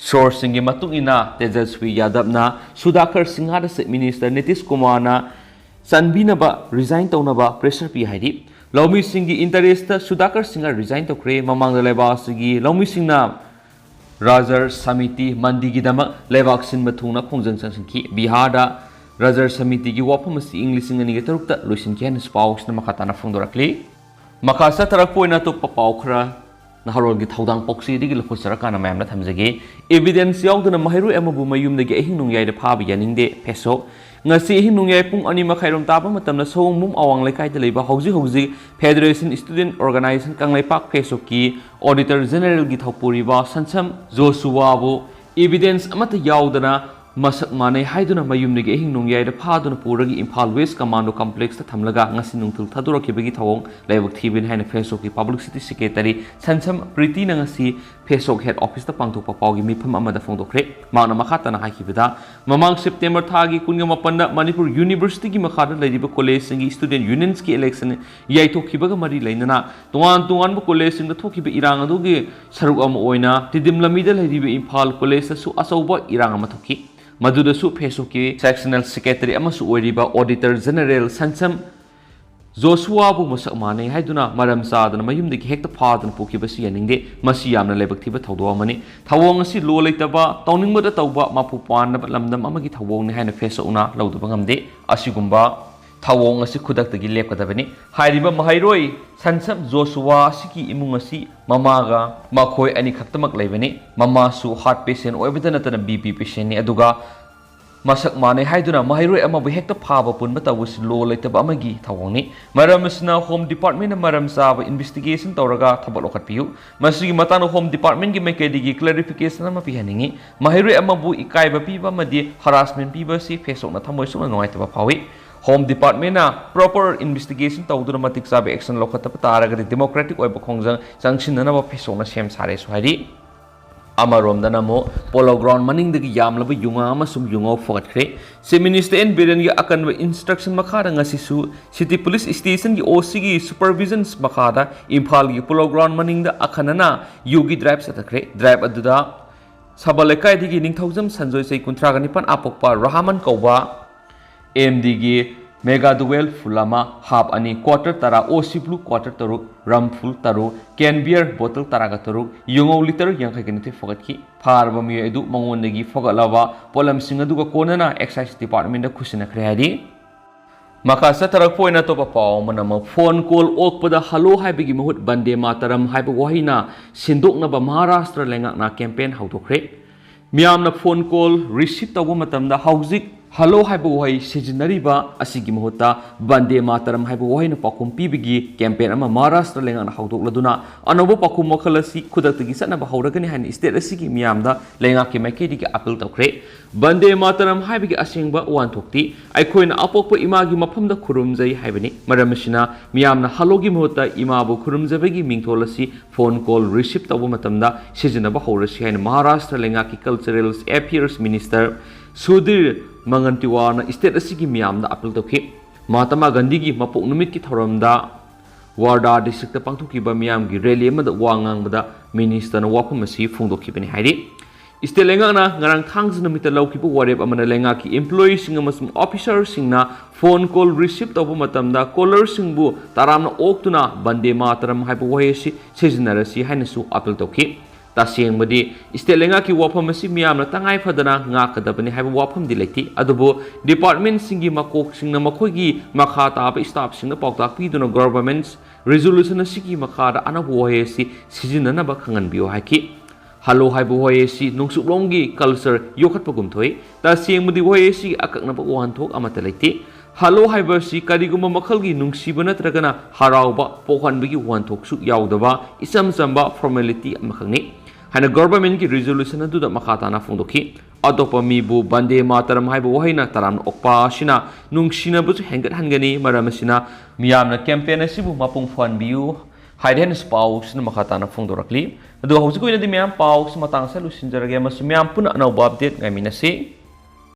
Sourceꯁꯤꯡꯒꯤ ꯃꯇꯨꯡ ꯏꯟꯅ, ꯇꯦꯖꯁ꯭ꯋꯤ ꯌꯥꯗꯕꯅ ꯁꯨꯗꯥꯀꯔ ꯁꯤꯡꯍꯗ Chief Minister ꯅꯤꯇꯤꯁ ꯀꯨꯃꯥꯔꯅ ꯆꯟꯕꯤꯅꯕ resign ꯇꯧꯅꯕ pressure ꯄꯤ ꯍꯥꯏꯔꯤ꯫ ꯂꯧꯃꯤꯁꯤꯡꯒꯤ interestꯇ ꯁꯨꯗꯥꯀꯔ ꯁꯤꯡꯍ resign ꯇꯧꯈ꯭ꯔꯦ꯫ ꯃꯃꯥꯡꯗ ꯂꯩꯕꯥꯛ ꯑꯁꯤꯒꯤ ꯂꯧꯃꯤꯁꯤꯡꯅ ꯔꯥꯖꯔ ꯁꯃꯤꯇꯤ ꯃꯟꯗꯤꯒꯤꯗꯃꯛ ꯂꯩꯕꯥꯛ ꯁꯤꯟꯕ ꯊꯨꯡꯅ ꯈꯣꯡꯖꯪ ꯆꯪꯁꯤꯟꯈꯤ꯫ ꯕꯤꯍꯥꯔꯗ ꯔꯥꯖꯔ ꯁꯃꯤꯇꯤꯒꯤ ꯋꯥꯐꯝ ꯑꯁꯤ ꯏꯪ ꯂꯤꯁꯤꯡ ꯑꯅꯤꯒ ꯇꯔꯨꯛꯇ ꯂꯣꯏꯁꯤꯟꯈꯤ ꯍꯥꯏꯅꯁꯨ ꯄꯥꯎ ꯑꯁꯤꯅ ꯃꯈꯥ ꯇꯥꯅ ꯐꯣꯡꯗꯣꯔꯛꯂꯤ꯫ ꯃꯈꯥ ꯆꯠꯊꯔꯛꯄ ꯑꯣꯏꯅ ꯑꯇꯣꯞꯄ ꯄꯥꯎ ꯈꯔ ꯅꯍꯥꯔꯣꯜꯒꯤ ꯊꯧꯗꯥꯡ ꯄꯥꯎꯆꯦꯗꯒꯤ ꯂꯧꯈꯠꯆꯔꯀꯥꯟꯗ ꯃꯌꯥꯝꯗ ꯊꯝꯖꯒꯦ꯫ Evidence ꯌꯥꯎꯗꯅ ꯃꯍꯩꯔꯣꯏ ꯑꯃꯕꯨ ꯃꯌꯨꯝꯗꯒꯤ ꯑꯍꯤꯡ ꯅꯣꯡꯌꯥꯏꯗ ꯐꯥꯕ ꯌꯥꯅꯤꯡꯗꯦ, ꯐꯦꯁꯣꯛ꯫ ꯉꯁꯤ ꯑꯍꯤꯡ ꯅꯣꯡꯌꯥꯏ ꯄꯨꯡ ꯑꯅꯤ ꯃꯈꯥꯏꯔꯣꯝ ꯇꯥꯕ ꯃꯇꯝꯗ ꯁꯑꯣꯝꯕꯨꯡ ꯑꯋꯥꯡ ꯂꯩꯀꯥꯏꯗ ꯂꯩꯕ ꯍꯧꯖꯤꯛ ꯍꯧꯖꯤꯛ Federation Student Organisation Kangleipak ꯐꯦꯁꯣꯛꯀꯤ Auditor Generalꯒꯤ ꯊꯧꯄꯨꯔꯤꯕ ꯁꯟꯁꯝ ꯖꯣꯁꯨꯋꯥꯕꯨ evidence ꯑꯃꯠꯇ ꯌꯥꯎꯗꯅ ꯃꯁꯛ ꯃꯥꯟꯅꯩ ꯍꯥꯏꯗꯨꯅ ꯃꯌꯨꯝꯗꯒꯤ ꯑꯍꯤꯡ ꯅꯣꯡꯌꯥꯏꯗ ꯐꯥꯗꯨꯅ ꯄꯨꯔꯒ ꯏꯝꯐꯥꯜ West Commando Complexꯇ ꯊꯝꯂꯒ ꯉꯁꯤ ꯅꯨꯡꯊꯤꯜ ꯊꯥꯗꯣꯔꯛꯈꯤꯕꯒꯤ ꯊꯧꯑꯣꯡ ꯂꯥꯏꯕꯛ ꯊꯤꯕꯅꯤ ꯍꯥꯏꯅ ꯐꯦꯁꯣꯛꯀꯤ Publicity Secretary ꯁꯟꯁꯝ ꯄ꯭ꯔꯤꯇꯤꯅ ꯉꯁꯤ ꯐꯦꯁꯣꯛ head officeꯇ ꯄꯥꯡꯊꯣꯛꯄ ꯄꯥꯎꯒꯤ ꯃꯤꯐꯝ ꯑꯃꯗ ꯐꯣꯡꯗꯣꯛꯈ꯭ꯔꯦ꯫ ꯃꯍꯥꯛꯅ ꯃꯈꯥ ꯇꯥꯅ ꯍꯥꯏꯈꯤꯕꯗ, ꯃꯃꯥꯡ September ꯊꯥꯒꯤ ꯀꯨꯟꯒ ꯃꯥꯄꯟꯗ ꯃꯅꯤꯄꯨꯔ Universityꯒꯤ ꯃꯈꯥꯗ ꯂꯩꯔꯤꯕ collegeꯁꯤꯡꯒꯤ Student Unionsꯀꯤ election ꯌꯩꯊꯣꯛꯈꯤꯕꯒ ꯃꯔꯤ ꯂꯩꯅꯅ ꯇꯣꯉꯥꯟ ꯇꯣꯉꯥꯟꯕ collegeꯁꯤꯡꯗ ꯊꯣꯛꯈꯤꯕ ꯏꯔꯥꯡ ꯑꯗꯨꯒꯤ ꯁꯔꯨꯛ ꯑꯃ ꯑꯣꯏꯅ ꯇꯤꯗꯤꯝ ꯂꯝꯕꯤꯗ ꯂꯩꯔꯤꯕ ꯏꯝꯐꯥꯜ collegeꯇꯁꯨ ꯑꯆꯧꯕ ꯏꯔꯥꯡ ꯑꯃ ꯊꯣꯛꯈꯤ꯫ ꯃꯗꯨꯗꯁꯨ ꯐꯦꯁꯣꯛꯀꯤ Sectional Secretary ꯑꯃꯁꯨ ꯑꯣꯏꯔꯤꯕ Auditor General ꯁꯟꯁꯝ ꯖꯣꯁꯨꯋꯥꯕꯨ ꯃꯁꯛ ꯃꯥꯟꯅꯩ ꯍꯥꯏꯗꯨꯅ ꯃꯔꯝ ꯆꯥꯗꯅ ꯃꯌꯨꯝꯗꯒꯤ ꯍꯦꯛꯇ ꯐꯥꯗꯨꯅ ꯄꯨꯈꯤꯕꯁꯤ ꯌꯥꯅꯤꯡꯗꯦ꯫ ꯃꯁꯤ ꯌꯥꯝꯅ ꯂꯥꯏꯕꯛ ꯊꯤꯕ ꯊꯧꯗꯣꯛ ꯑꯃꯅꯤ꯫ ꯊꯧꯑꯣꯡ ꯑꯁꯤ ꯂꯣ ꯂꯩꯇꯕ, ꯇꯧꯅꯤꯡꯕꯗ ꯇꯧꯕ, ꯃꯄꯨ ꯄꯥꯟꯗꯕ ꯂꯝꯗꯝ ꯑꯃꯒꯤ ꯊꯧꯑꯣꯡꯅꯤ ꯍꯥꯏꯅ ꯐꯦꯁꯣꯛꯅ ꯂꯧꯗꯕ ꯉꯝꯗꯦ꯫ ꯑꯁꯤꯒꯨꯝꯕ ꯊꯧꯑꯣꯡ ꯑꯁꯤ ꯈꯨꯗꯛꯇꯒꯤ ꯂꯦꯞꯀꯗꯕꯅꯤ꯫ ꯍꯥꯏꯔꯤꯕ ꯃꯍꯩꯔꯣꯏ ꯁꯟꯁꯝ ꯖꯣꯁꯨꯋꯥ ꯑꯁꯤꯒꯤ ꯏꯃꯨꯡ ꯑꯁꯤ ꯃꯃꯥꯒ ꯃꯈꯣꯏ ꯑꯅꯤꯈꯛꯇꯃꯛ ꯂꯩꯕꯅꯤ꯫ ꯃꯃꯥꯁꯨ heart patient ꯑꯣꯏꯕꯇ ꯅꯠꯇꯅ BP patientꯅꯤ, ꯑꯗꯨꯒ ꯃꯁꯛ ꯃꯥꯟꯅꯩ ꯍꯥꯏꯗꯨꯅ ꯃꯍꯩꯔꯣꯏ ꯑꯃꯕꯨ ꯍꯦꯛꯇ ꯐꯥꯕ ꯄꯨꯟꯕ ꯇꯧꯕꯁꯤ ꯂꯣ ꯂꯩꯇꯕ ꯑꯃꯒꯤ ꯊꯧꯑꯣꯡꯅꯤ꯫ ꯃꯔꯝ ꯑꯁꯤꯅ Home Department ꯅ ꯃꯔꯝ ꯆꯥꯕ investigation ꯇꯧꯔꯒ ꯊꯕꯛ ꯂꯧꯈꯠꯄꯤꯌꯨ꯫ ꯃꯁꯤꯒꯤ ꯃꯇꯥꯡꯗ Home Department ꯀꯤ ꯃꯥꯏꯀꯩꯗꯒꯤ clarification ꯑꯃ ꯄꯤꯍꯟꯅꯤꯡꯏ꯫ ꯃꯍꯩꯔꯣꯏ ꯑꯃꯕꯨ ꯏꯀꯥꯏꯕ ꯄꯤꯕ ꯑꯃꯗꯤ harassment ꯄꯤꯕ ꯑꯁꯤ ꯐꯦꯁꯣꯛꯅ ꯊꯃꯣꯏ ꯁꯣꯛꯅ ꯅꯨꯡꯉꯥꯏꯇꯕ ꯐꯥꯎꯏ꯫ Home Department ꯅ proper investigation ꯇꯧꯗꯨꯅ ꯃꯇꯤꯛ ꯆꯥꯕ action ꯂꯧꯈꯠꯇꯕ ꯇꯥꯔꯒꯗꯤ democratic ꯑꯣꯏꯕ ꯈꯣꯡꯖꯪ ꯆꯪꯁꯤꯟꯅꯅꯕ ꯐꯦꯁꯣꯛꯅ ꯁꯦꯝ ꯁꯥꯔꯦꯁꯨ ꯍꯥꯏꯔꯤ꯫ ꯑꯃꯔꯣꯝꯗꯅ ꯑꯃꯨꯛ Polo Ground ꯃꯅꯤꯡꯗꯒꯤ ꯌꯥꯝꯂꯕ ꯌꯨꯉꯥ ꯑꯃꯁꯨꯡ ꯌꯨꯉꯧ ꯐꯒꯠꯈ꯭ꯔꯦ꯫ Chief Minister N ꯕꯤꯔꯦꯟꯒꯤ ꯑꯀꯟꯕ instruction ꯃꯈꯥꯗ ꯉꯁꯤꯁꯨ City Police Station ꯒꯤ O C ꯒꯤ supervision ꯃꯈꯥꯗ ꯏꯝꯐꯥꯜꯒꯤ Polo Ground ꯃꯅꯤꯡꯗ ꯑꯈꯟꯅꯅ ꯌꯨꯒꯤ drive ꯆꯠꯊꯈ꯭ꯔꯦ꯫ Drive ꯑꯗꯨꯗ ꯁꯕꯜ ꯂꯩꯀꯥꯏꯗꯒꯤ ꯅꯤꯡꯊꯧꯖꯝ ꯁꯟꯖꯣꯏ, ꯆꯍꯤ ꯀꯨꯟꯊ꯭ꯔꯥꯒ ꯅꯤꯄꯥꯟ, ꯑꯄꯣꯛꯄ ꯔꯍꯃꯟ ꯀꯧꯕ, M D ꯒꯤ Mega Duel full ꯑꯃ, half ꯑꯅꯤ, quarter ꯇꯔꯥ, O C Blue quarter ꯇꯔꯨꯛ, rum full ꯇꯔꯨꯛ, can beer bottle ꯇꯔꯥꯒ ꯇꯔꯨꯛ, ꯌꯨꯉꯧ litre ꯌꯥꯡꯈꯩꯒ ꯅꯤꯊꯣꯏ ꯐꯒꯠꯈꯤ꯫ ꯐꯥꯔꯕ ꯃꯤꯑꯣꯏ ꯑꯗꯨ ꯃꯉꯣꯟꯗꯒꯤ ꯐꯒꯠꯂꯕ ꯄꯣꯠꯂꯝꯁꯤꯡ ꯑꯗꯨꯒ ꯀꯣꯟꯅꯅ Excise Department ꯗ ꯈꯨꯠꯁꯤꯟꯅꯈ꯭ꯔꯦ ꯍꯥꯏꯔꯤ꯫ ꯃꯈꯥ ꯆꯠꯊꯔꯛꯄ ꯑꯣꯏꯅ ꯑꯇꯣꯞꯄ ꯄꯥꯎ ꯑꯃꯅ ꯑꯃꯨꯛ phone call ꯑꯣꯛꯄꯗ hello ꯍꯥꯏꯕꯒꯤ ꯃꯍꯨꯠ ꯕꯟꯗꯦ ꯃꯥꯇꯔꯝ ꯍꯥꯏꯕ ꯋꯥꯍꯩꯅ ꯁꯤꯟꯗꯣꯛꯅꯕ ꯃꯍꯥꯔꯥꯁꯇ꯭ꯔ ꯂꯩꯉꯥꯛꯅ campaign ꯍꯧꯗꯣꯛꯈ꯭ꯔꯦ꯫ ꯃꯤꯌꯥꯝꯅ phone call receive ꯇꯧꯕ ꯃꯇꯝꯗ ꯍꯧꯖꯤꯛ hello ꯍꯥꯏꯕ ꯋꯥꯍꯩ ꯁꯤꯖꯤꯟꯅꯔꯤꯕ ꯑꯁꯤꯒꯤ ꯃꯍꯨꯠꯇ ꯕꯟꯗꯦ ꯃꯥꯇꯔꯝ ꯍꯥꯏꯕ ꯋꯥꯍꯩꯅ ꯄꯥꯎꯈꯨꯝ ꯄꯤꯕꯒꯤ campaign ꯑꯃ ꯃꯍꯥꯔꯥꯁꯇ꯭ꯔ ꯂꯩꯉꯥꯛꯅ ꯍꯧꯗꯣꯛꯂꯗꯨꯅ ꯑꯅꯧꯕ ꯄꯥꯎꯈꯨꯝ ꯃꯈꯜ ꯑꯁꯤ ꯈꯨꯗꯛꯇꯒꯤ ꯆꯠꯅꯕ ꯍꯧꯔꯒꯅꯤ ꯍꯥꯏꯅ state ꯑꯁꯤꯒꯤ ꯃꯤꯌꯥꯝꯗ ꯂꯩꯉꯥꯛꯀꯤ ꯃꯥꯏꯀꯩꯗꯒꯤ appeal ꯇꯧꯈ꯭ꯔꯦ꯫ ꯕꯟꯗꯦ ꯃꯥꯇꯔꯝ ꯍꯥꯏꯕꯒꯤ ꯑꯁꯦꯡꯕ ꯋꯥꯍꯟꯊꯣꯛꯇꯤ ꯑꯩꯈꯣꯏꯅ ꯑꯄꯣꯛꯄ ꯏꯃꯥꯒꯤ ꯃꯐꯝꯗ ꯈꯨꯔꯨꯝꯖꯩ ꯍꯥꯏꯕꯅꯤ꯫ ꯃꯔꯝ ꯑꯁꯤꯅ ꯃꯤꯌꯥꯝꯅ hello ꯒꯤ ꯃꯍꯨꯠꯇ ꯏꯃꯥꯕꯨ ꯈꯨꯔꯨꯝꯖꯕꯒꯤ ꯃꯤꯡꯊꯣꯜ ꯑꯁꯤ phone call receive ꯇꯧꯕ ꯃꯇꯝꯗ ꯁꯤꯖꯤꯟꯅꯕ ꯍꯧꯔꯁꯤ ꯍꯥꯏꯅ ꯃꯍꯥꯔꯥꯁꯇ꯭ꯔ ꯂꯩꯉꯥꯛꯀꯤ Cultural Affairs Minister Sudhir ꯃꯨꯡꯒꯟꯇꯤꯋꯥꯔꯅ state ꯑꯁꯤꯒꯤ ꯃꯤꯌꯥꯝꯗ appeal ꯇꯧꯈꯤ꯫ ꯃꯍꯥꯇꯃꯥ ꯒꯥꯟꯙꯤꯒꯤ ꯃꯄꯣꯛ ꯅꯨꯃꯤꯠꯀꯤ ꯊꯧꯔꯝꯗ ꯋꯥꯔꯗꯥ district ꯇ ꯄꯥꯡꯊꯣꯛꯈꯤꯕ ꯃꯤꯌꯥꯝꯒꯤ rally ꯑꯃꯗ ꯋꯥ ꯉꯥꯡꯕꯗ minister ꯅ ꯋꯥꯐꯝ ꯑꯁꯤ ꯐꯣꯡꯗꯣꯛꯈꯤꯕꯅꯤ ꯍꯥꯏꯔꯤ꯫ State ꯂꯩꯉꯥꯛꯅ ꯉꯔꯥꯡ ꯊꯥꯡꯖ ꯅꯨꯃꯤꯠꯇ ꯂꯧꯈꯤꯕ ꯋꯥꯔꯦꯞ ꯑꯃꯅ ꯂꯩꯉꯥꯛꯀꯤ employee ꯁꯤꯡ ꯑꯃꯁꯨꯡ officer ꯁꯤꯡꯅ phone call receive ꯇꯧꯕ ꯃꯇꯝꯗ caller ꯁꯤꯡꯕꯨ ꯇꯔꯥꯝꯅ ꯑꯣꯛꯇꯨꯅ ꯕꯟꯗꯦ ꯃꯥꯇꯔꯝ ꯍꯥꯏꯕ ꯋꯥꯍꯩ ꯑꯁꯤ ꯁꯤꯖꯤꯟꯅꯔꯁꯤ ꯍꯥꯏꯅꯁꯨ appeal ꯇꯧꯈꯤ꯫ ꯇꯁꯦꯡꯕꯗꯤ state ꯂꯩꯉꯥꯛꯀꯤ ꯋꯥꯐꯝ ꯑꯁꯤ ꯃꯤꯌꯥꯝꯅ ꯇꯉꯥꯏ ꯐꯗꯅ ꯉꯥꯛꯀꯗꯕꯅꯤ ꯍꯥꯏꯕ ꯋꯥꯐꯝꯗꯤ ꯂꯩꯇꯦ, ꯑꯗꯨꯕꯨ department ꯁꯤꯡꯒꯤ ꯃꯀꯣꯛꯁꯤꯡꯅ ꯃꯈꯣꯏꯒꯤ ꯃꯈꯥ ꯇꯥꯕ staff ꯁꯤꯡꯗ ꯄꯥꯎꯇꯥꯛ ꯄꯤꯗꯨꯅ government resolution ꯑꯁꯤꯒꯤ ꯃꯈꯥꯗ ꯑꯅꯧꯕ ꯋꯥꯍꯩ ꯑꯁꯤ ꯁꯤꯖꯤꯟꯅꯅꯕ ꯈꯪꯍꯟꯕꯤꯌꯨ ꯍꯥꯏꯈꯤ꯫ Hello ꯍꯥꯏꯕ ꯋꯥꯍꯩ ꯑꯁꯤ ꯅꯣꯡꯆꯨꯞꯂꯣꯝꯒꯤ culture ꯌꯣꯛꯈꯠꯄꯒꯨꯝ ꯊꯣꯛꯏ꯫ ꯇꯁꯦꯡꯕꯗꯤ ꯋꯥꯍꯩ ꯑꯁꯤꯒꯤ ꯑꯀꯛꯅꯕ ꯋꯥꯍꯟꯊꯣꯛ ꯑꯃꯠꯇ ꯂꯩꯇꯦ꯫ Hello ꯍꯥꯏꯕ ꯑꯁꯤ ꯀꯔꯤꯒꯨꯝꯕ ꯃꯈꯜꯒꯤ ꯅꯨꯡꯁꯤꯕ ꯅꯠꯇ꯭ꯔꯒꯅ ꯍꯔꯥꯎꯕ ꯄꯣꯛꯍꯟꯕꯒꯤ ꯋꯥꯍꯟꯊꯣꯛꯁꯨ ꯌꯥꯎꯗꯕ ꯏꯆꯝ ꯆꯝꯕ formality ꯑꯃꯈꯛꯅꯤ ꯍꯥꯏꯅ governmentꯀꯤ resolution ꯑꯗꯨꯗ ꯃꯈꯥ ꯇꯥꯅ ꯐꯣꯡꯗꯣꯛꯈꯤ꯫ ꯑꯇꯣꯞꯄ ꯃꯤꯕꯨ ꯕꯟꯗꯦ ꯃꯥꯇꯔꯝ ꯍꯥꯏꯕ ꯋꯥꯍꯩꯅ ꯇꯔꯥꯝꯅ ꯑꯣꯛꯄ ꯑꯁꯤꯅ ꯅꯨꯡꯁꯤꯅꯕꯁꯨ ꯍꯦꯟꯒꯠꯍꯟꯒꯅꯤ꯫ ꯃꯔꯝ ꯑꯁꯤꯅ ꯃꯤꯌꯥꯝꯅ campaign ꯑꯁꯤꯕꯨ ꯃꯄꯨꯡ ꯐꯥꯍꯟꯕꯤꯌꯨ ꯍꯥꯏꯔꯦ ꯍꯥꯏꯅꯁꯨ ꯄꯥꯎꯁꯤꯅ ꯃꯈꯥ ꯇꯥꯅ ꯐꯣꯡꯗꯣꯔꯛꯂꯤ꯫ ꯑꯗꯨꯒ ꯍꯧꯖꯤꯛꯀꯤ ꯑꯣꯏꯅꯗꯤ ꯃꯌꯥꯝ ꯄꯥꯎꯁꯤ ꯃꯇꯥꯡ ꯑꯁꯤꯗ ꯂꯣꯏꯁꯤꯟꯖꯔꯒꯦ ꯑꯃꯁꯨꯡ ꯃꯌꯥꯝ ꯄꯨꯟꯅ ꯑꯅꯧꯕ update ꯉꯥꯏꯃꯤꯟꯅꯁꯤ꯫